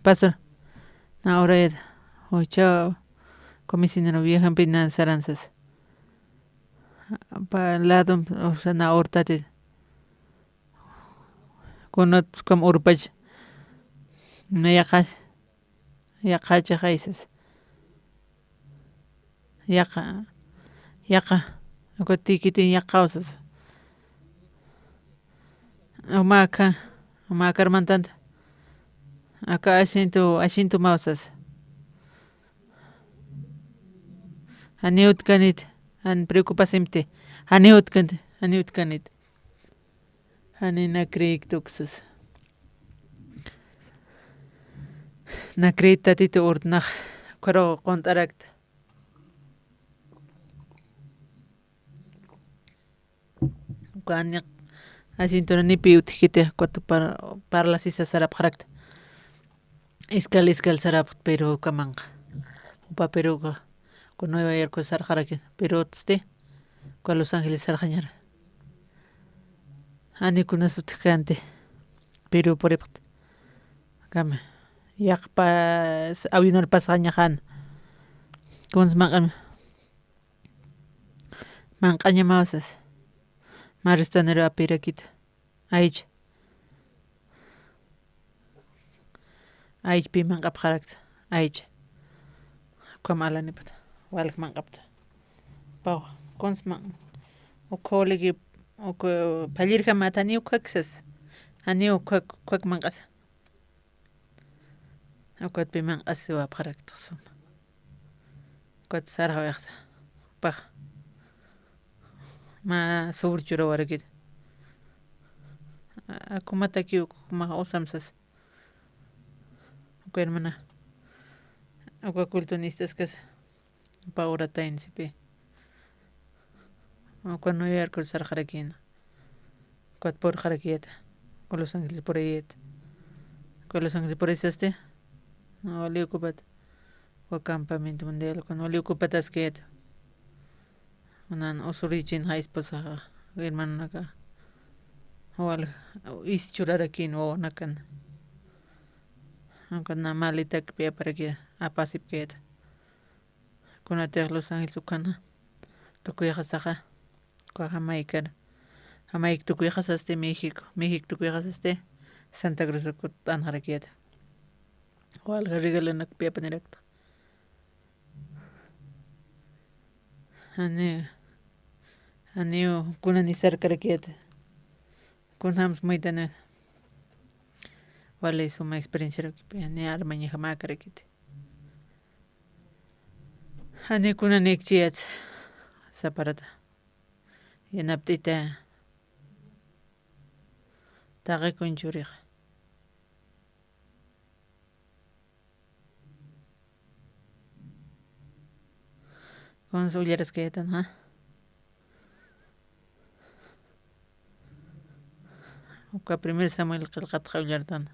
Pastor. Na urayat. Jucha, comisionero viejampi nan saran sas. Pa ladum, o sea, na urtatit. Kunat ukham urpach. Na yaqha, yaqha chaqaysas. Yaqha, yaqha. Uka tikitin yaqhawsas. Umakha, umakar mantanta. Aka asiento, asiento mawsas. Janiw utkanit, jan preocupasimti. Janiw utkanit, janiw utkanit. Jani na creek tuksas. Na creek Tatitu urtnax, ukaru qunt'arakta. Uka niq asientonanipi utjkiti, ukat par-, parlasisa sarapxarakta. Iskal, iskal sarapxta, Perú ukamanqa. Upa Peruka, uka Nueva York sarxaraki, Perú utsti, uka Los Ángeles sarxañara. Jani kunas utjkanti, Perú puripxta. Kama, yaqpa, avional pasañaxan. Kuns manq'am. Manq'añamaw sas. Mä restaurantero apirakita. Aycha. Aychpi manq'apxarakta. Aycha. Ukham alanipata. Walja manq'apta. Paw. Kuns man-, ukhaw liki, uk-, phallirjamata, janiw ukhak sas. Janiw ukhak, ukhak manq'asa. Ukatpi manq'asiwapxarakta suma. Ukat sarxawayxta. Pax. Mä sobre churawarakita. A, a, kumataki uk, mä usamsas. Uka hermana. Uka culto nist'askas. Upa urataynsipi. Uka New York sarxarakïna. Ukat purxarakiyata. Uka Los Ángeles purayata. Uka Los Ángeles puraysasti. Wali ocupat. Uka campamento mundial, ukan wali ocupataskayata. Unan usurichin esposaxa, hermanonaka. Wal, is churarakïn wawanakan. Ukan na maletakpi aparaki, apasipkayata. Kunatix Los Ángeles ukhana tukuyxasaxa, uka jamaykar, jamayk tukuyxasasti México, México tukuyxasasti Santa Cruz ukat t'anxarakiyata. Walja regalanakpi apanirakta. Janiw, janiw kunani sarkarakiyata. Kunjams mayt'ani. Wali suma experienciarakipi, janiw armañajamäkarakiti. Janiw kunanikchiyat saparata. Yanapt'ita, Taqi kuñ churixa. Kunsa ullaraskayätan, ja. Uka primer Samuel qillqatxa ullartan.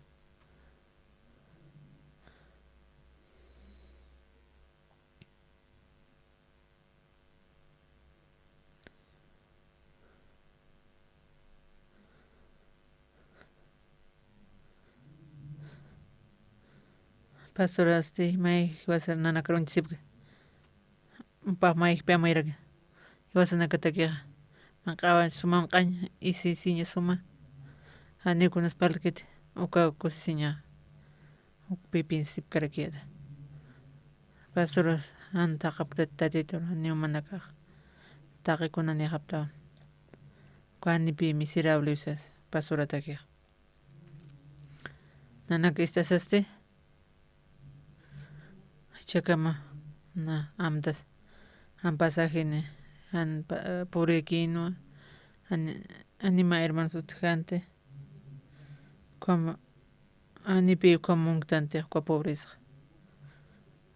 Pastorasti may jiwasa nanakar uñchasipki. Upax mayjpi amuyarak jiwasanakatakixa. Manq'awa suma manq'añ, isisiña suma. Janiw kunas parlkiti, uka kusisiña. Ukpi piensipkarakiyäta. Pastoras jan taqapktati Tatitur, janiw jumanakax taqi kunanïxaptawan. Uka janipi miserable usas pastoratakixa. Nanak ist'asasti, jichhakama na amtas, jan pasajini, jan pa-, purikïnwa, jan, jan mä hermanos utjkänti, ukham, janipi ukham munktanti uka pobreza.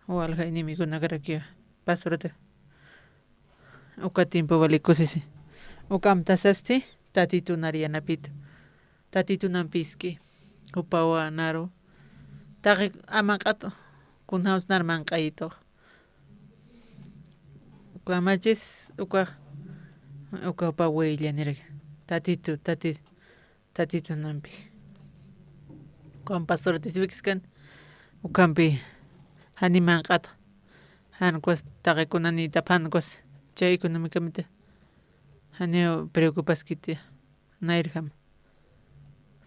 Walja enemigonakarakiwa pastorata. Uka tiempo wali kusisi. Uka amtasasti, Tatitun ar yanapitu. Tatitun ampiski. Jupawa naru. Taqi amanq'atu. Kunjams nar manq'ayitu. Uka amachis, uka, uka jupa waylla niraki. Tatitu, tati-, Tatitun ampi. Ukham pastorati siwikiskan, ukhampi jani manq'ata. Jan ukas taqi kunanïtap jan ukas chay económicamente janiw preocupaskiti nayrjam.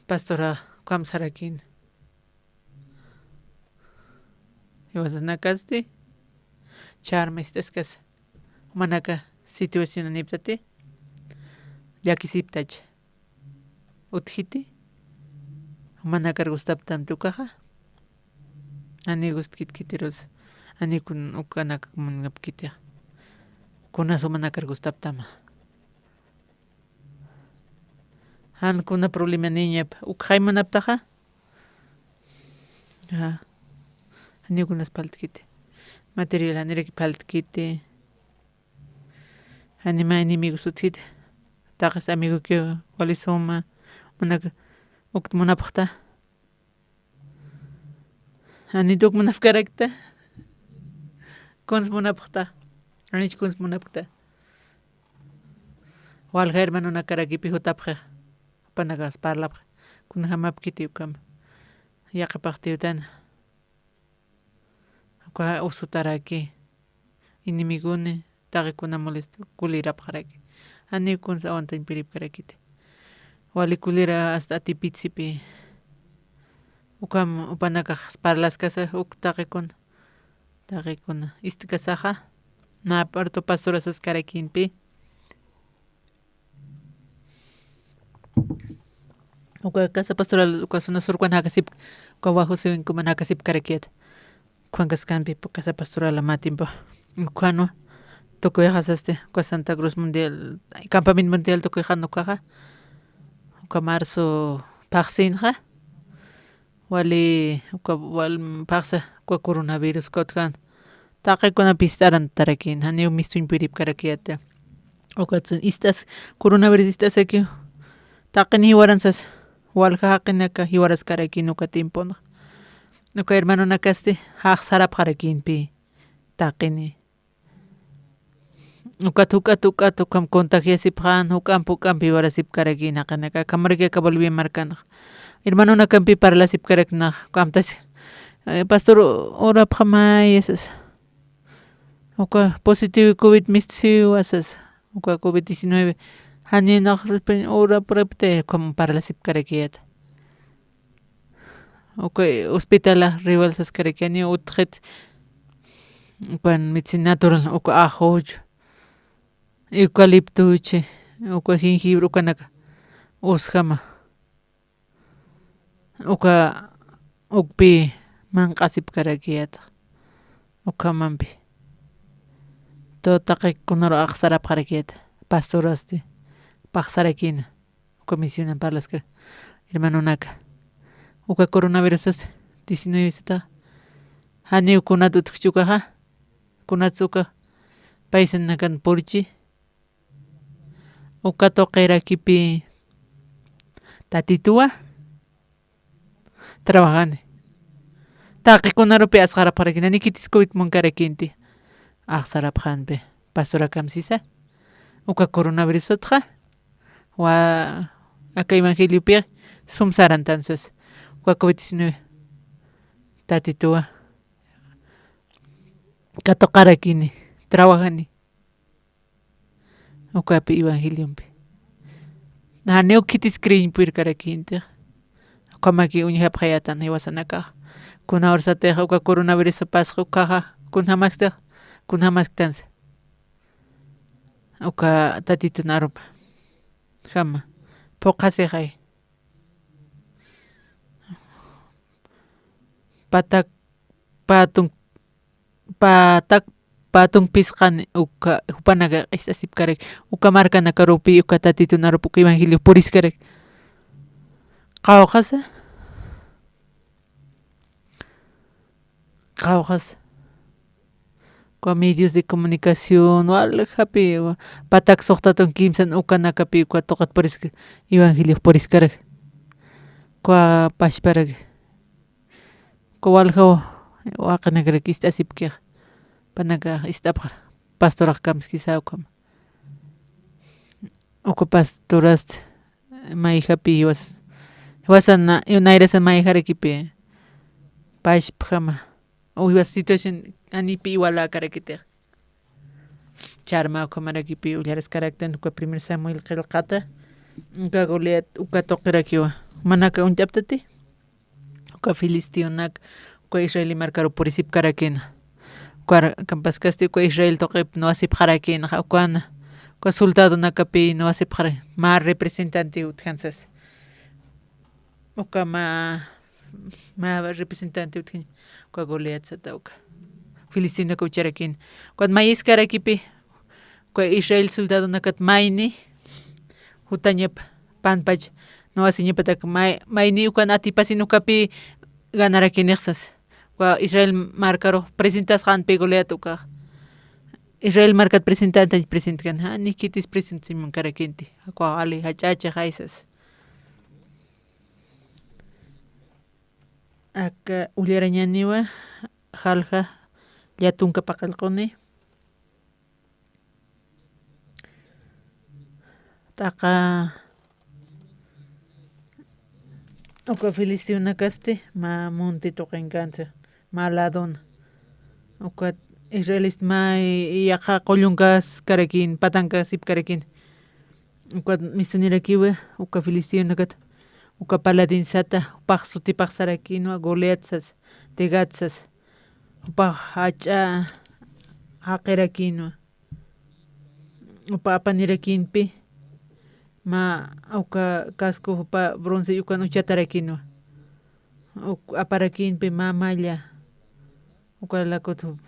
Pastora ukham sarakïn. Jiwasanakasti, charma ist'askasa. Jumanaka situacionanïptati, llakisiptach. Utjiti, jumanakar gustaptamti ukaxa. Jani gustkit khitirus, jani kun ukanak munapkitixa. Kunas jumanakar gustaptama. Jan kuna problemanïñap, ukxay munaptaxa. Ajá. Janiw kunas phaltkiti. Material janiraki phaltkiti. Jani mä enemigos utjiti. Taqis amigokiw wali suma. Munaka, ukt munapxta. Janit uk munapkarakta. Kuns munapxta. Janich kuns munapkta. Walja hermanonakarakipi jutapxi. Jupanakas parlapxi. Kunjamapkiti ukham. Yaqhipaxtiyutana. Uka usutaraki. Enemigoni, taqi kuna molesto, kulirapxaraki. Janiw kunsa aguantañ puripkarakiti. Wali kulira hasta atipit sipi. Ukham jupanakax parlaskasa uk taqi kuna. Taqi kuna. Ist'kasaxa. Nä parto pastora saskarakïnpi. Uka casa pastoral, uka zona surkwan jakasip, uka Bajo Siwinkuman jakasipkarakiyät. Ukhan kaskampi, uka casa pastoral mä tiempo. Ukhanwa, tukuyxasasti, uka Santa Cruz Mundial, Campamento Mundial tukuyxan ukaxa. Uka marzo phaxsinxa. Wali, uka wal phaxsa, uka coronavirus, uka utjan. Taqi kuna pist'arantarakïn, janiw mistuñ puripkarakiyäta. Ukatsa ist'as, coronavirus ist'asakiw. Taqini jiwaran sas, walja jaqinaka jiwaraskarakïn uka tiemponxa. Uka hermanonakasti, jax sarapxarakïnpi. Taqini. Ukat, ukat, ukat, ukham contagiasipxän, juk'amp, juk'amp jiwarasipkarakïn jaqinaka, akhamaraki aka Bolivia markanxa. Hermanonakampi parlasipkaraknäx, ukham amtasi. Eh, pastor, orapxamay, sas. Uka positivo covid mistisiwa sas. Uka covid diecinueve. Janinax, orapurapti, ukham parlasipkarakiyät. Uka hospitala riwal saskaraki, janiw utjit. Ukan medicina natural, uka ajoyo, eucalipto uchi, uka jengibre, ukanaka usjama. Uka ukpi manq'asipkarakiyät. Ukhamampi. Todo taqi kunaru axsarapxarakiyät. Pastorasti. Phaxsarakïna. Uka misionan parlaskar. hermanonaka. Uka coronavirusas diecinueve sata. Janiw kunat utjchi ukaxa, kunats uka paisanakan purchi. Uka tuqirakipi Tatituwa trabajani. Taqikunarupi asxarapxarakini, ni khitis covid munkarakïnti. Axsarapxanpi, pastorakamsisa. Uka coronavirusatxa, wa aka evangeliopi sum sarantan sas. Uka covid diecinueve. Tatituwa katuqarakini, trabajani. Ukapi evangeliompi. Janiw khitis creeñ purkarakïnti. Ukhamaki uñjapxayätan jiwasanakax. Kuna ursatix uka coronavirus pasx ukaxa, kunjamaskti, kunjamasktansa. Uka Tatitun arupa. Jama. Phuqhasixay. Patak, patun, patak, patun phisqan uka jupanaka ist'asipkarak, uka markanakarupi, uka Tatitun arupi, uka evangelio puriskarak. Qawqhasa, qawqhasa. Uka medios de comunicación, waljapi, wa-, patak suxtatun kimsan ukanakapi, uka tuqit purisk-, evangelio puriskarak. Uka pachparak. Uka waljaw waqinakarak ist'asipkix. Panaka ist'apxar. Pastorax kamskisa ukhama. Uka pastorast mayjapi jiwas-, jiwasan na-, nayrasa mayjarakipi. Pachpjama. Uy, jiwas situación anipi iwalakarakitix. Charma ukhamarakipi ullaraskaraktan uka primer Samuel qillqata. Uka Goliat uka tuqirakiwa. Manaka uñt'aptati. Uka filisteonak, uka Israel markaru purisipkarakina. Uka kampaskasti uka Israel tuqip nuwasipxarakina, ukana, uka soldadonakapi nuwasipxara, mä representante utjansas. Uka mä, mä representante utjañ, uka Goliat sata uka. Filisteonaka ucharakina. Ukat mayiskarakipi, uka Israel soldadonakat mayni, jutañap panpach, nuwasiñapatak may-, mayni ukan atipasin ukapi ganarakinixsas. Uka Israel markaru presentasxanpi Goliat uka. Israel markat presentantañ presentkan, jani khitis presentasiñ munkarakïnti. Uka wali jach'achaxaysas. Aka ullarañaniwa, jalja, llatunka paqallquni. T'aqa uka filisteonakasti mä munti tuqinkansa, mä ladon. Uka israelista mä yaqha qullunkaskarakïn, patankasipkarakïn. Uka misunirakiwa, uka filisteonakat, uka paladinsata, jupax sutipax sarakïnwa, Goliat sas, de Gat sas. Jupax jach'a jaqirakïnwa. Jupa apanirakïnpi, mä uka casco jupa bronce ukan uchatarakïnwa. Uk-, aparakïnpi mä malla, uka lakut jup-,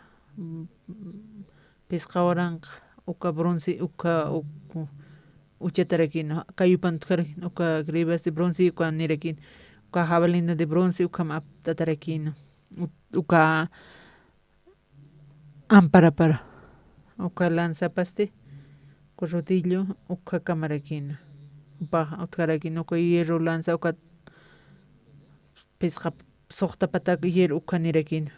phisqa waranqa, uka bronce, uka uk-, uchatarakïnwa. Kayupan utjarakïn, uka grivas de bronce, uka nirakïn, uka jabalina de bronce, ukham apt'atarakïnwa. U-, uka amparapara. Uka lanzapasti, uka rodillo, uka kamarakïna. Upa utjarakïna, uka hierro lanza, uka phisqa suxta patak hierro uka nirakïna.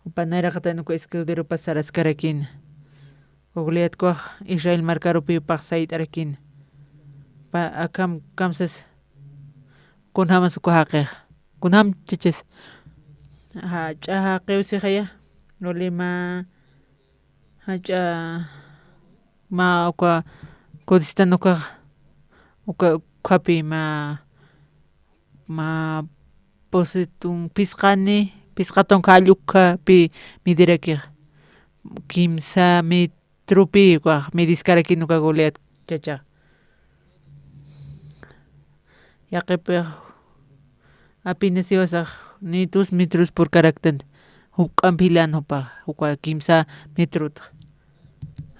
Upa nayraqatan uka escuderopas saraskarakïna. Goliat ukax Israel markarupi upax sayt'arakïna. Pa-, akham kamsas, kunjamas uka jaqix. Kunjam chachas. Jach'a jaqiw sixaya. Luli mä jach'a mä uka kudistan ukax, uka ukhapi mä, mä pusitun phisqani, phisqatun jall ukhapi midirakix. Kimsa mit-, trupi, ukax midiskarakin uka Goliat chacha. Yaqipix apenas jiwasax ni dos metros purkaraktan, juk'amp jilan jupax, uka kimsa metrotx.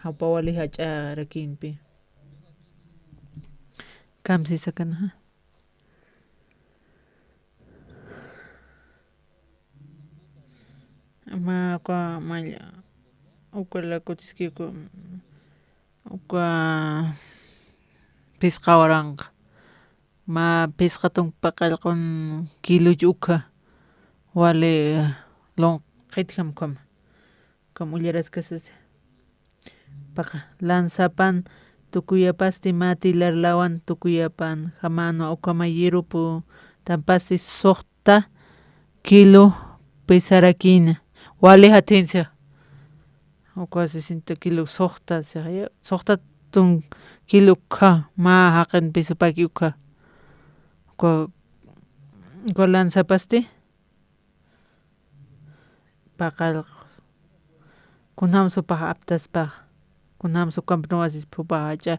Jupa wali jach'arakïnpi. Kamsisakanaxa. Uka lakuchiskiku, uka phisqa waranqa. Mä phisqa tunka paqallqun kiluch ukha, wali lunqitjam ukhama. Ukham ullaraskasasi. Paqa, lanzapan tukuyapasti mä tilar lawan tukuyapan, jamänwa ukhama yirupu tampasti suxta kilo pesarakïna. Wali jathinsa. Uka sesenta kilo suxta, suxta tun kilo ukha, mä jaqin pisupaki ukha. Uka, uka lanzapasti. Paqallq. Kunjamsa upax aptaspax. Kunjamsa ukamp nuwasispa upax jach'a,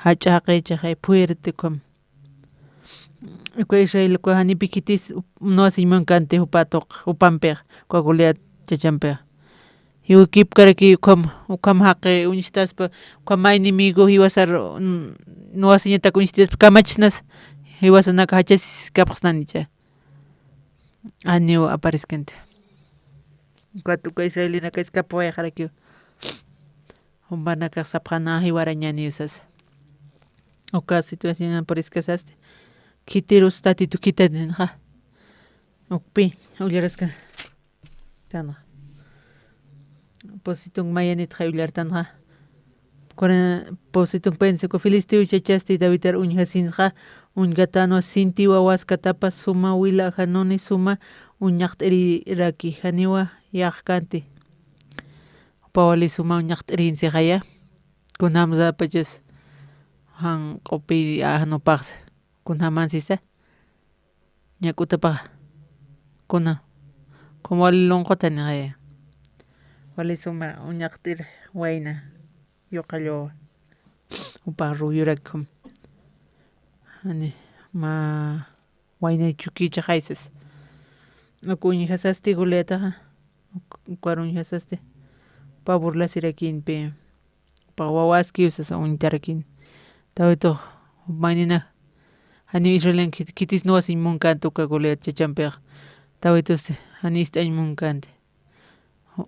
jach'a jaqichaxay fuerte ukham. Uka Israel uka janipi khitis up-, nuwasiñ munkanti jupa tuq, jupampix, uka Goliat chachampix. Jiwkipkaraki ukham, ukham jaqi uñstaspa, ukham mä enemigo jiwasar, mm, nuwasiñatak uñstaspa, kamachisnas, jiwasanaka jachasiskapxsnanicha. Janiw apariskanti. Ukat uka israelinaka escapawayxarakiw. Jumpanakax sapxanä jiwarañäniw sasa. Uka situacionan puriskasasti. Khitirus Tatitu khithatinxa. Ukpi, ullaraska. Tanxa. Pusitung mayanitxa ullartanxa. Kura, pusitung pensa ku Filisteo chachasti Davidar uñjasinxa, uñgatänwa sinti wawaskatapa suma wila januni suma uñaqt'iriraki, janiwa yäqkanti. Jupa wali suma uñaqt'irinsixaya, kunjamsapachas janq'upi, a, jan upaxsa. Kunjaman sisa, ñak'utapaxa, kuna, kun wali lunqutani jaya. Wali suma uñaqt'ir wayna, yuqalluwa, upax ruyurakhum. Jani, mä wayna chukichaxaysas. Uk uñjasasti Goliataxa, uk, ukar uñjasasti, upa burlasirakïnpi. Upax wawaskiw sasa uñtarakin. Tawitux maynina, janiw Israelan khit-, khitis nuwasiñ munkanti uka Goliat chachampixa. Tawitusti jani ist'añ munkanti.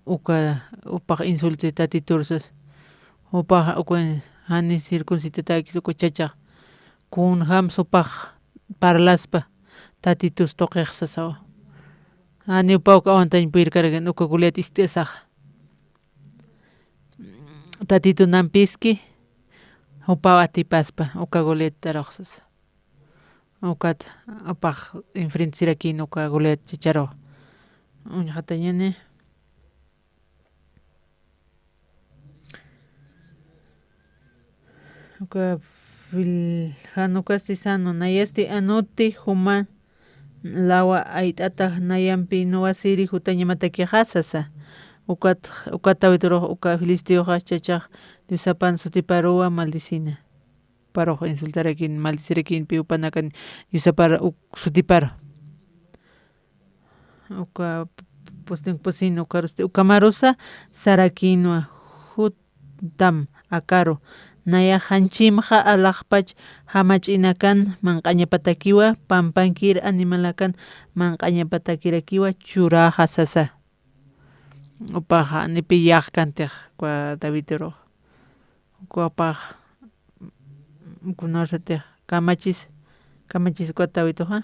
Uka, upax insulti Tatitur sasa. Upax uka jani circuncidatäkis uka chachax. Kunjamsa upax parlaspa Tatitus tuqix sasawa. Jani upaw awantañ purirkarakin uka Goliat ist'asaxa. Tatitunampiski, jupaw atipaspa, uka Goliattarux sasa. Ukat, upax enfrentesirakïn uka Goliat chacharux. Uñjatañani. Uka fil-, jan ukasti sanu, nayasti anuti juman lawa ayt'atax nayampi nuwasiri jutañamatakixa sasa. Ukat, ukat Davidrux uka filisteoxa chachax Diosapan sutiparuwa maldecina. Uparux insultarakïn, maldecirakïnpi jupanakan Diosapar uk sutiparu. Uka pustin pusin ukarusti, ukamarusa sarakïnwa, jutam akaru. Nayax janchimxa alaxpach jamach'inakan manq'añapatakiwa, pampankir animalakan manq'añapatakirakiwa churäxa sasa. Upax janipi yäqkantix, uka Davidrux. Ukapax, kunasatix, kamachis, kamachis uka Daviduxa.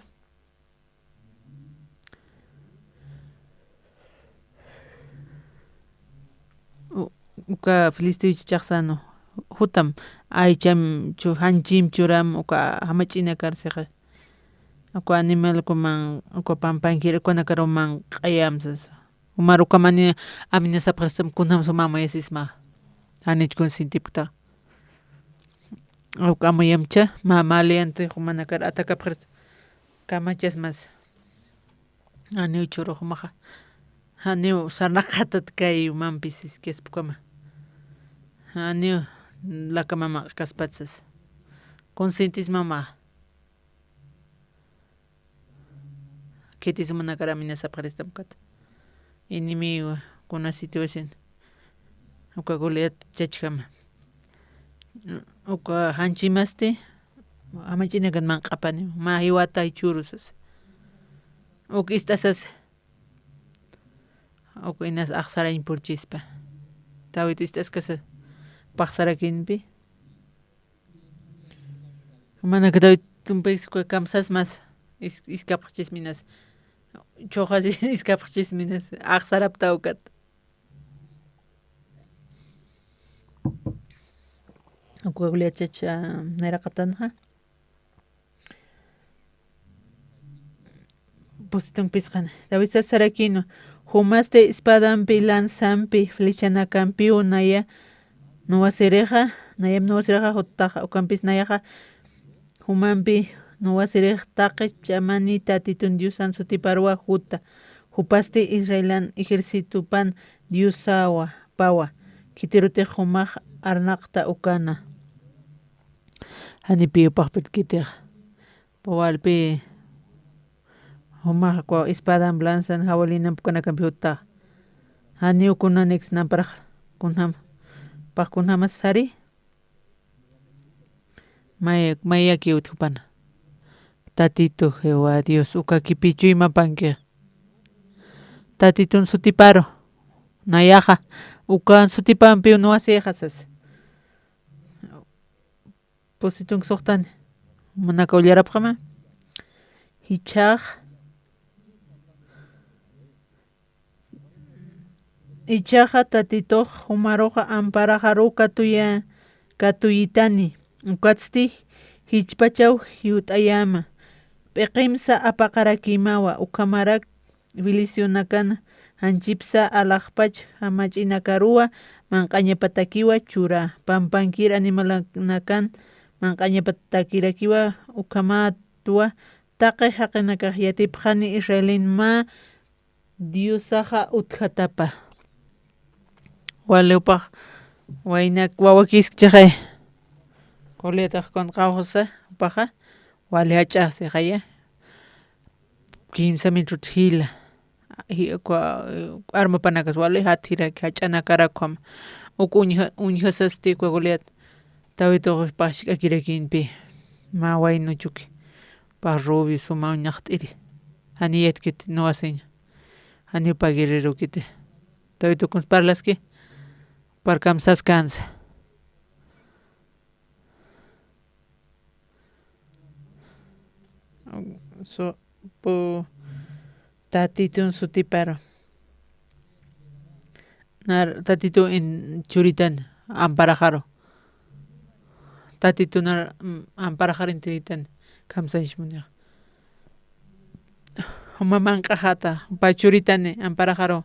U-, uka filisteo chachax sanu, jutam, aycham chu-, janchim churam, uka jamach'inakar sixa. Uka animal uka man-, uka pampankir, ukanakaru manq'ayam sasa. Umar ukamani aminasapxaristam kunjam suma amuyasisma. Janich kun sintipkta. Uka amuyamcha, ma-, maleanti jumanakar atakapxaris kamachasmas. Janiw churux umaxa. Janiw sarnaqatat kay umampis iskiaspukama. Janiw lakamama kaspatsas. Kun sintismama. Khitis umanakar aminasapxaristam ukat. Enemigo, kuna situación. Uka Goliat chachjama. Uka janchimasti, jamach'inakan manq'apani, mä jiwatay churu sasa. Uk ist'asas. Uk inas axsarañ purchispa. Tawit ist'askasa paqsarakïnpi. Manaka Tawit tumpix kamsas mas is-, iskapxchisminas. Chuqas iskapxchisminas. Axsarapta ukat. Uka Goliat chacha nayraqatanxa. Pusitun pisqan. David sasarakïnwa, jumasti espadampi, lanzampi, flechanakampiw naya nuwasirixa, nayam nuwasirixa juttaxa, ukampis nayaxa jumampi nuwasirix taqi ch'amani Tatitun Diosan sutiparuwa juta. Jupasti Israelan ejércitopan Diosawa pawa. Khitirutix jumax arnaqta ukana. Janipi upaxpit khitix. Pawalpi jumax espadamp lanzan jabalinamp ukanakampi jutta. Janiw kunanïksa amparax kunjam, pax kunjamas sari. May, mayakiw utjupana. Tatitu Jehová Dios, uka khipiy chuymapanki. Tatitun sutiparu. Nayaxa. Ukan sutipampiw nuwasixa sas. Pusitunk suxtani. Manaka ullarapxama. Jichhax. Ichaxa Tatitux jumaruxa amparaxaru katuya-, katuyitani, ukatsti jichpachaw jiwt'ayäma, p'iqimsa apaqarakïmawa, ukhamarak filisteonakan janchipsa alaxpach jamach'inakaruwa manq'añapatakiwa churä, pampankir animalanakan manq'añapatakirakiwa, ukhamatwa taqi jaqinakax yatipxani Israelin mä Diosaxa utjatapa. Wali upax waynak wawakiskchixay. Goliatax kunqawxsa upaxa wali jach'axsixaya. Kimsa mitrut jila. Ji-, ukwa, armapanakas wali jatjiraki, jach'anakarakjam. Uk uñja-, uñjasasti ukwa Goliat. Tawitux paxchk'akirakinpi. Mä waynuchuki. Pax rubio suma uñaqt'iri. Jani yatkiti nuwasiña. Janiw pä guerrerokiti. Tawitukuns parlaski. Parkam saskansa. Su-, pu-, Tatitun sutiparu. Nar Tatitu in-, churitan amparaxaru. Tatitun nar, mm, amparaxarin tiritan kamsañs munixa. Juma manq'axata, pä churitani amparaxaru,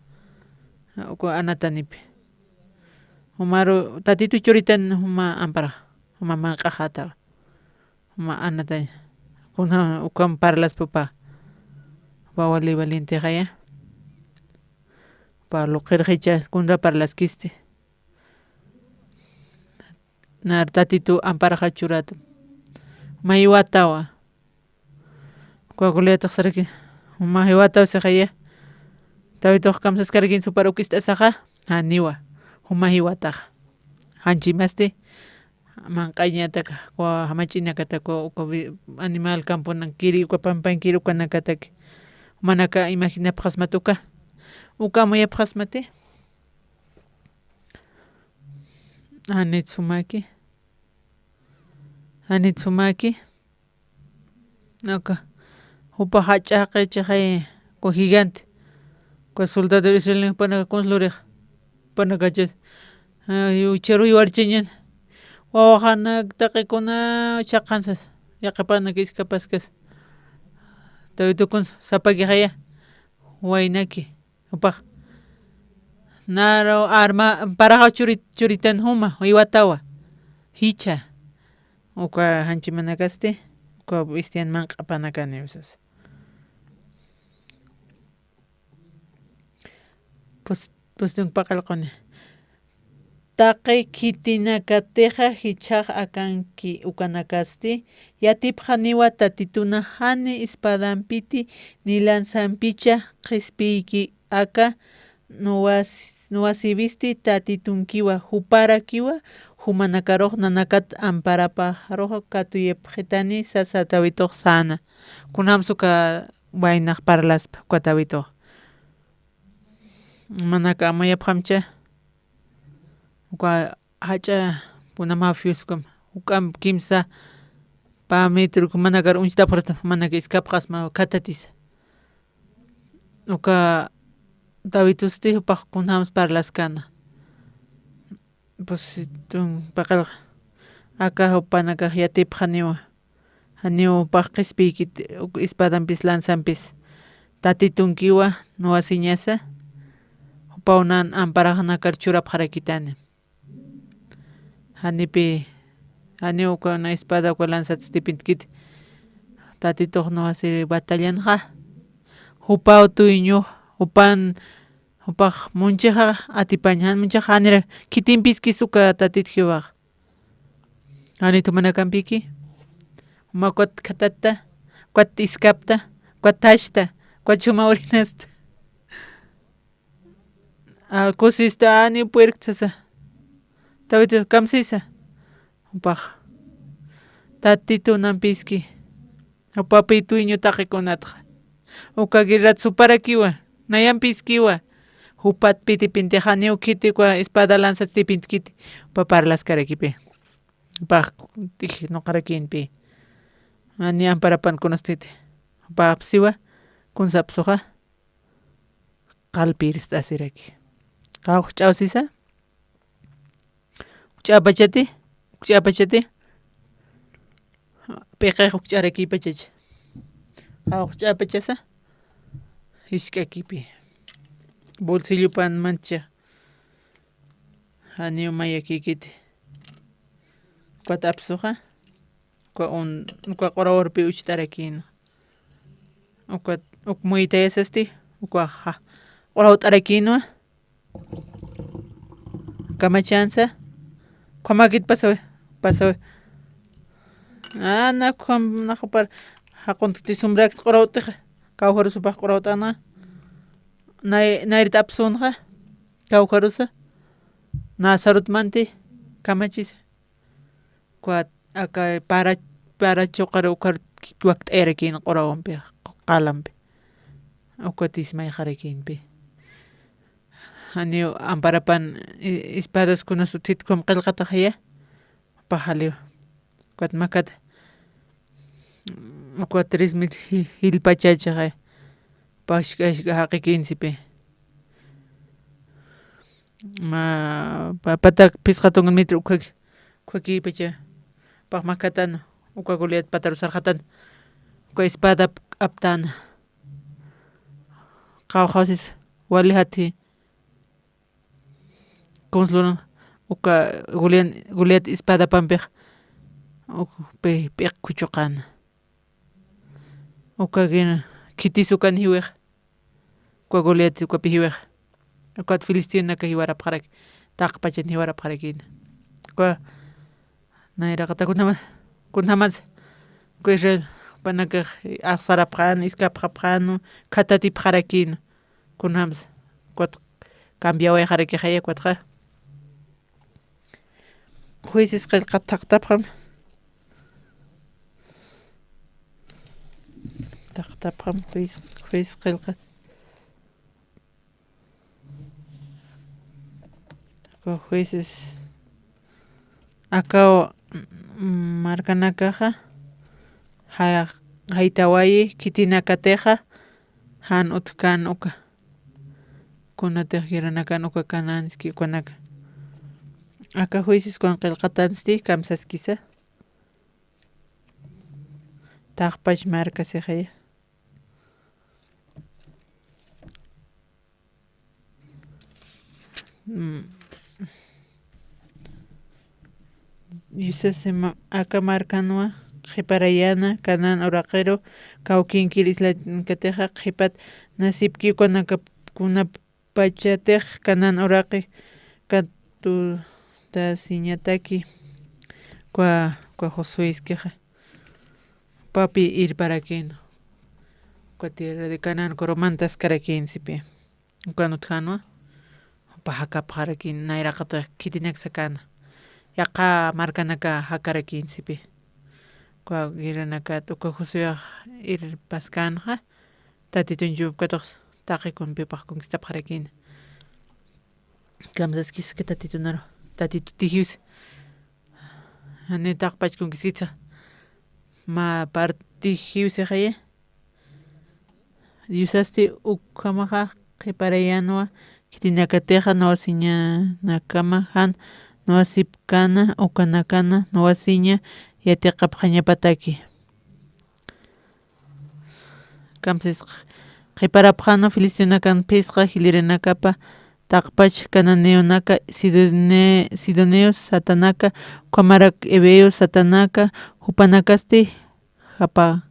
uka anatanipi. Jumaru Tatitu churitan juma amparax, juma manq'axata. Juma anatañ. Kuna ukham parlaspa pä. Pä wali valientexaya. Pä luqirxicha kuna parlaskisti. Nar Tatitu amparaxa churata. Juma jiwatawa. Ukwa Goliatax saraki. Juma jiwataw sixaya. Tawitux kamsaskarakin supar uk ist'asaxa. Janiwa. Juma jiwataxa. Janchimasti. Manq'añataka, ukwa jamach'inakataka, ukwa vi-, animal camponankiri, ukwa pampankiri, ukanakataki. Manaka imaginapxasmat uka. Uka amuyapxasmati. Janit sumaki. Janit sumaki. Aka. Jupa jach'aqi chixay, ukwa gigante. Ukwa soldado Israel jupanaka kuns lurix. Jupanakachas. Ay, ucharuy warchañan. Wawaxanak taqikuna chhaqansas. Yaqhipanak iskapaskas. Tawitukuns sapakixaya. Waynaki. Upax. Naru arma, paraxaw churi-, churitan juma, jiwatawa. Jichha. Uka janchimanakasti, uka bestian manq'apanakani usas. Pus-, pustunk paqallquni. Taqi khitinakatixa jichhax akanki ukanakasti, yatipxaniwa Tatituna jani espadampiti ni lanzampicha qhispiyki aka nuwas-, nuwasiwisti Tatitunkiwa, juparakiwa, jumanakarux nanakat amparapaxarux katuyapxitani sasa Tawitux säna. Kunjams uka waynax parlaspa uka Tawitux. Manaka amuyapxamcha. Uka jach'a kunamaw fiuskam, uk'am kimsa pä metro manakar uñchtapxarasta, manaka iskapxasma khatatisa. Uka Dawitusti jupax kunjams parlaskana. Pues, tun paqallqa, aka jupanakax yatipxaniwa. Janiw jupax qhispiykit uk espadampis lanzampis. Tatitunkiwa nuwasiñasa, jupaw nan amparaxanakar churapxarakitani. Janipi, janiw uka na espada uka lanzatstipintkit. Tatitux nuwasi batallanxa. Jupaw tuyñux, jupan, jupax munchixa atipañ, jan munchixa janira khitimpiskis uka Tatit Jehovax. Janitu manakampiki. Juma ukat khatatta, ukat iskapta, ukat thachta, ukat juma urinasta. A, kusista, ani puerkt sasa. Tawit kamsisa. Jupax. Tatitunampiski. Jupapi tuyñu taqikunatxa. Uka guerrat suparakiwa. Nayampiskiwa. Jupat pitipintix janiw khiti uka espada lanzatstipintkiti. Jupa parlaskarakipi. Jupax tij nuqarakinpi. Ani amparapan kunastiti. Jupapsiwa. Kunsapsuxa. Qalpirist'asiraki. Qawqch'aw sisa. Ukch'apachati, ukch'apachati. P'iqix ukch'arakipachach. Qawqch'apachasa. Jisk'akipi. Bolsillopan mancha. Janiw mayakikiti. Ukat apsuxa. Uka un, uka q'urawurpi ucht'arakïnwa. Uka, uk muytayasasti, uka ja, q'urawt'arakïnwa. Kamachansa, ukhamakit pasawi, pasawi. Ana, ukham, naxupar, jaquntuti sumbraks q'urawt'ixa, kawjarusupax q'urawt'ana. Nay, nayrit apsunxa, kawjarusa. Nazarutmanti, kamachisa. Ukat aka para, para chuqar ukar wakt'ayarakïn q'urawampi, qalampi. Ukat ismayxarakïnpi. Janiw amparapan i, espadas kunas utjit ukham qillqataxaya. Pajaliw. Ukat makat. Ukat tres mil ji, jilpachachaxaya. Pashk'ashk'a jaqikïnsipi. Ma, pa, patak phisqa tunka metro ukhaki, ukhakïpacha. Pax makatan, uka Goliat pataru sarxatan, uka espada aptan. Qawqhasis, wali jatji. Kunslun, uka Goliat, Goliat espadapampix, uk, pi, p'iq khuchuqan. Uka gin, khitis ukan jiwix. Uka Goliat ukapi jiwix. Ukat filistinaka jiwarapxaraki. Taqpachan jiwarapxarakïna. Uka nayraqata kunjama, kunjamas. Uka Israel panakax axsarapxän, iskapxapxän, khatatipxarakïna. Kunjamas. Ukat cambiawayxarakixaya ukatxa. Jueces qillqat thaqtapxam. Thaqtapxam juez, juez qillqat. Aka jueces. Akaw, mm, markanakaxa. Ja, jaytawayi, khitinakatixa. Jan utjkän uka. Kunatix guerranakan uka Canaanski ukanaka. Aka jueces ukan qillqatansti kamsaskisa. Taqpach markasixaya. Mm. Yusasima aka markanwa qhiparayäna, Canaán uraqiru kawkinkir islakatixa qhipat nasipki ukanaka, kunapachatix Canaán uraqi katutasiñataki, uka, uka Josueskixa. Papi irparakïn. Uka tierra de Canaán ukaru mantaskarakïn sipi. Ukan utjänwa, jupa jakapxarakïn, nayraqatix khitinak sakäna. Yaqha markanaka jakarakïn sipi. Uka guerranakat, uka Josuex irpaskänxa, Tatitun yupkatux taqi kunpipax conquistapxarakïna. Kamsaskiski Tatitunaru. Tatituti jiwsa. Jani taqpach kunkiskitsa. Mä parti jiwsa jaya. Diosasti ukhamaxa qhiparayänwa, khitinakatixa nuwasiñanakama jan nuwasipkana ukanakana nuwasiña yatiqapxañapataki. Kamsisqa. Qhiparapxäna filistionakan phisqa jilïrinakapa taqpach cananeonaka, sidone-, sidoneos satanaka, ukhamarak heveos satanaka, jupanakasti japa-,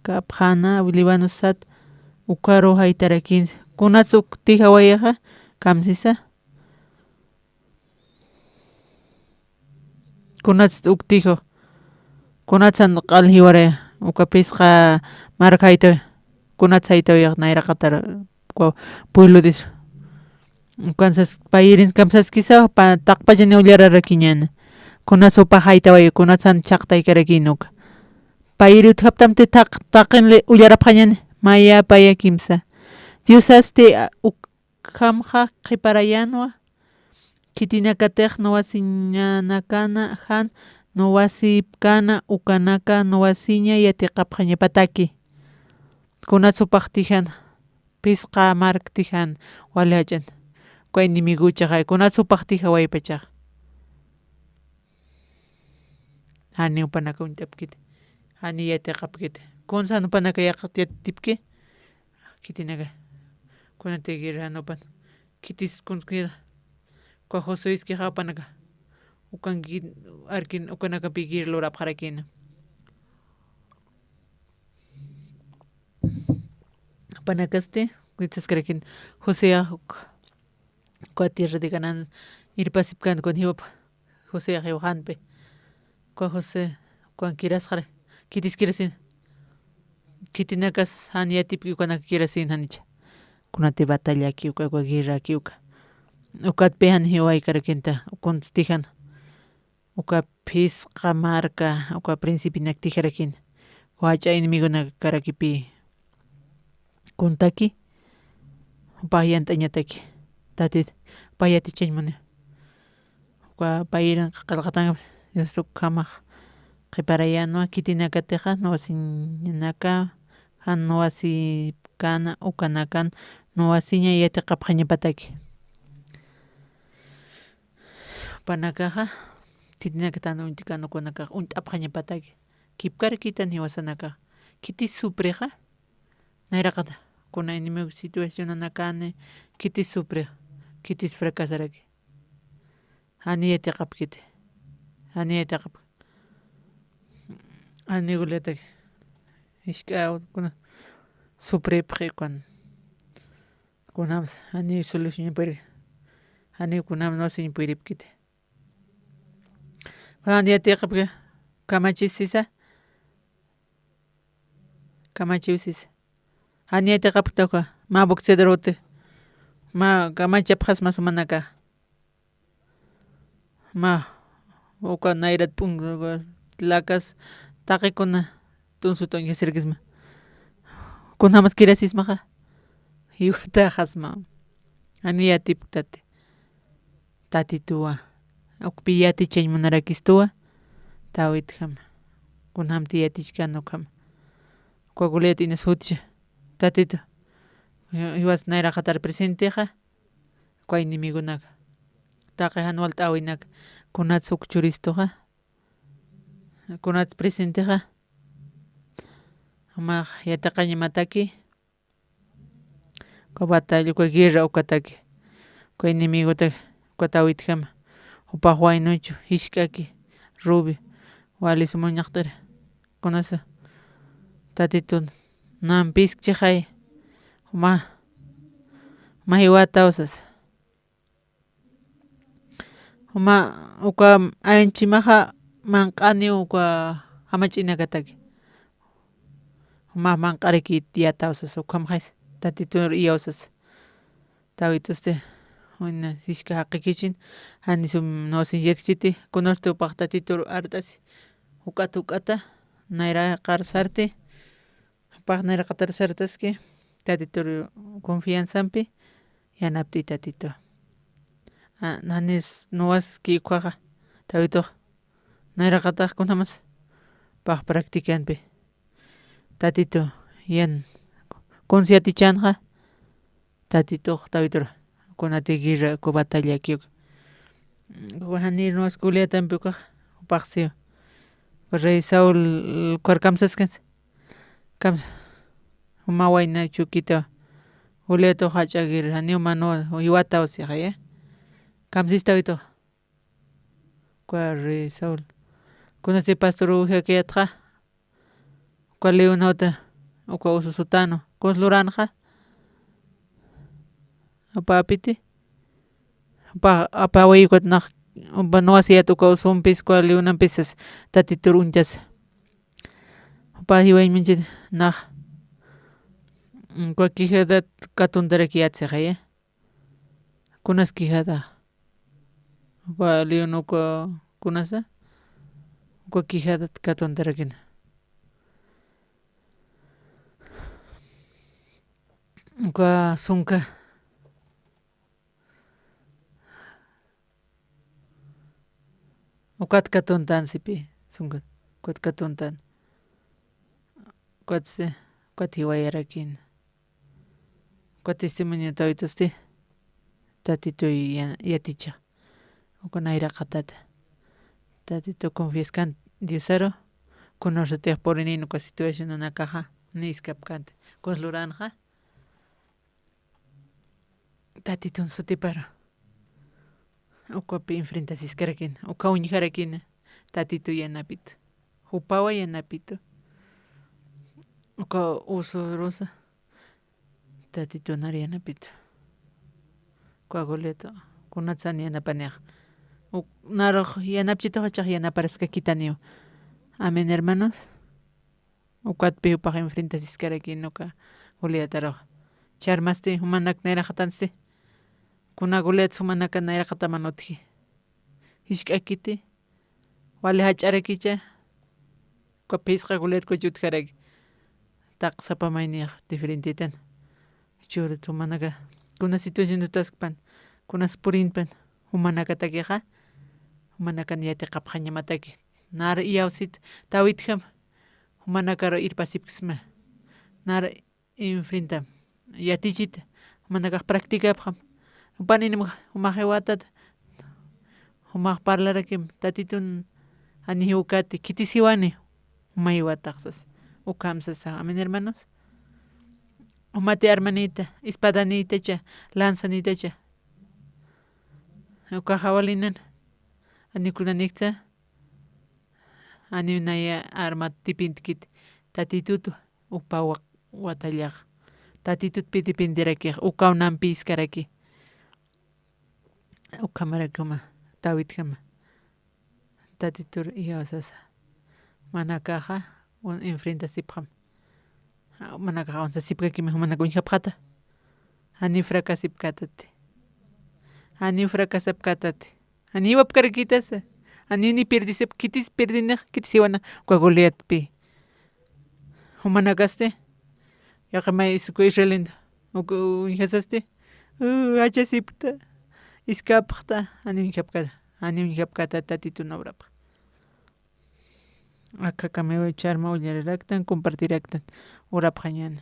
japxäna Líbano sat ukaru jaytarakin. Kunats uk tijawayaxa, kamsisa. Kunats uk tiju. Kunatsan q'al jiwaraya. Uka phisqa marka jaytawi. Kunats jaytawiyax nayraqatar uka pueblo dis. Ukansas payirin kamsaskisa pa taqpachani ullararakiñäni. Kunats upax jaytawayi, kunatsan chhaqtaykarakïn uka. Payiri utjaptamti taq-, taqinli ullarapxañäni. Maya paya kimsa. Diosasti, a, uk-, Ukhamxa qhiparayänwa, khitinakatix nuwasiñanakana jan nuwasipkana ukanaka nuwasiña yatiqapxañapataki. Kunats upax tijana, phisqa mark tijana, wali jach'an. Uka enemigochaxa, kunats upax tijawaypachaxa. Jani upanaka uñt'apkiti. Jani yatiqapkiti. Kunsa jan upanaka yaqat yatipki. Khitinaka. Kunatï guerra jan upan. Khitis kunskida. Uka Josué iskixa upanaka. Ukanki arkin ukanakapi guerra lurapxarakïna. Upanakasti, khitsaskarakin Josué uk. Uka tierra de Canaán irpasipkän kun jiwapa Josué jiw janpi. Uka Josué, ukan kirasxari, khitis kirasin. Khitinakas jan yatipki ukanak kirasin janicha. Kunati batallaki uka, uka guerraki uka. Ukatpi jan jiwaykarakinta, kunsti jan. Uka phisqa marka, uka principinak tijarakin. Jach'a enemigonakarakipi kuntaki, jupax yant'añataki. Tatit, jupax yatichañ muni. Uka payirin qillqatan, Dios ukhamax qhiparayänwa, khitinakatixa, nuwasiñanaka, jan nuwasipkana, ukanakan, nuwasiña yatiqapxañapataki. Jupanakaxa, khitinakatan uñt'kan ukanakax uñt'apxañapataki. Khipkarakitan jiwasanakax. Khitis sufrixa, nayraqata. Kuna enemigo situacionanakani, khitis sufrixa, khitis fracasaraki. Jani yatiqapkiti. Jani yatiqap-, jani Goliatak. Jisk'a kuna sufripxi kun. Kunams, jani solución puri. Jani kunam nuwasiñ puripkiti. Jan yatiqapki, kamachis sisa. Kamachiw sisa. Jan yatiqapkta uka, mä boxeador uti. Mä kamachapxasma sumanaka. Mä, uka nayrat p'unka, uka lakas, taqikuna, tunsu t'uñjasirkisma. Kunjamas kirasismaxa. Jiwataxasma. Jani yatipktati. Tatituwa. Ukpi yatichañ munarakistuwa. Tawitjama. Kunjamti yatichkän ukhama. Uka Goliat inas jutcha. Tatitu. Jiwas nayraqatar presentixa. Uka enemigonaka. Taqi jan walt'äwinak. Kunats uk churistuxa. Kunats presentixa. Jumax yatiqañamataki. Uka batalla, uka guerra ukataki. Uka enemigotaki, uka tawitjama. Jupax waynuchu, jisk'aki, rubio, wali suma uñaqt'iri. Kunasa, Tatitun, nampiskchixay, juma, juma jiwataw sasa. Juma, uka anchimaxa manq'aniw uka jamach'inakataki. Juma manq'araki yataw sasa, ukhamxaysa, Tatitur iyaw sasa. Tawitusti, wina, jisk'a jaqikichin, jani sum nusin yaskchiti, kunasti jupax Tatitur art'asi, juk'at juk'ata, nayraqar sarti, jupax nayraqatar sartaski, Tatitur confianzampi, yanapt'i Tatitu. Janis nuwaski ukhaxa, Tawitux. Nayraqatax kunamas pax practicanpi. Tatitu yan kunsi yatichanxa, Tatitux Tawitur kunati guerra ku batallaki uk. Janir nuwas Goliatampi ukax, upaxsiw. Rey Saul ukar kamsaskansa. Kamsa. Uma wayna chukita. Goliatux jach'a guerra, janiw manuwa, jiwataw sixaya. Kamsistawitux. Uka rey Saul. Kunasti pastor uwijakayatxa. Uka leonawta, uka usu sutano. Kuns luranxa. Upa apiti. Upa, apa awayukat nax, upa nuwasiyat uka usumpis, uka leonampisas Tatitur uñchasa. Upa jiwañ minchit nax. Uka quijadat katuntarakiyat sixaya. Kunas quijada. Uka león uka kunasa. Uka quijadat katuntarakina. Uka sunka. Ukat katuntan sipi. Sunka. Ukat katuntan. Ukat si, ukat jiwayarakin. Uka testimonio Tawitusti, Tatitu ya-, yaticha. Uka nayraqatata. Tatitu confiaskan Diosaru, kunursatix purinin uka situacionanakaxa, ni iskapkanta. Kuns luranxa, Tatitun sutiparu. Ukapi enfrentasiskarakina, uka uñjarakina, Tatitu yanapitu. Jupawa yanapitu. Uka usurusa, Tatitu nar yanapitu. Uka Goliat, kunatsan yanapanixa. U-, narux yanapchituxa chax yanaparaskakitaniw. Amén, hermanos. Ukatpi jupax enfrentasiskarakina uka Goliataruxa. Charmasti, jumanak nayraqatansti. Kuna Goliat jumanakan nayraqataman utji. Jisk'akiti. Wali jach'arakicha. Uka phisqa Goliat kuchi utjaraki. Taqsapa maynix diferentetan. Churut jumanaka. Kuna situación tutaskpan. Kunas purinpan. Jumanakatakixa. Jumanakan yatiqapxañamataki. Nar iyawsit. Tawitjam. Jumanakaru irpasipksma. Nar enfrentam. Yatichita. Jumanakax practicapxam. Jupaninma jumax jiwatat. Jumax parlarakim. Tatitun jani jiwkati. Khitis jiwani. Juma jiwataxsas. Ukham sasa. Amén, hermanos. Jumati armanita. Espadanitacha. Lanzanitacha. Ukax jawalinan. Jani kunanikta. Janiw naya armat dependkit Tatitut upa wa-, watallax. Tatitutpi dependerakix, ukaw nampïskaraki. Ukhamaraki juma, Tawitjama. Tatitur iyawsasa. Manakaxa, un enfrentasipxam. Manakax uñsasipkakima, jumanak uñjapxata. Janiw fracasipkätati. Janiw fracasapkätati. Janiw jiwapkarakïtasa. Janiw ni pirdisip, khitis pirdinix, khitis jiwana, uka Goliatpi. Jumanakasti. Yaqimay uka Israelintu. Uka uñjasasti. Uh, jachasipkta. Iskapxta. Janiw uñjapkäta. Janiw uñjapkäta Tatitun urapxa. Aka kamiw charma ullariraktan, compartiraktan, urapxañäni.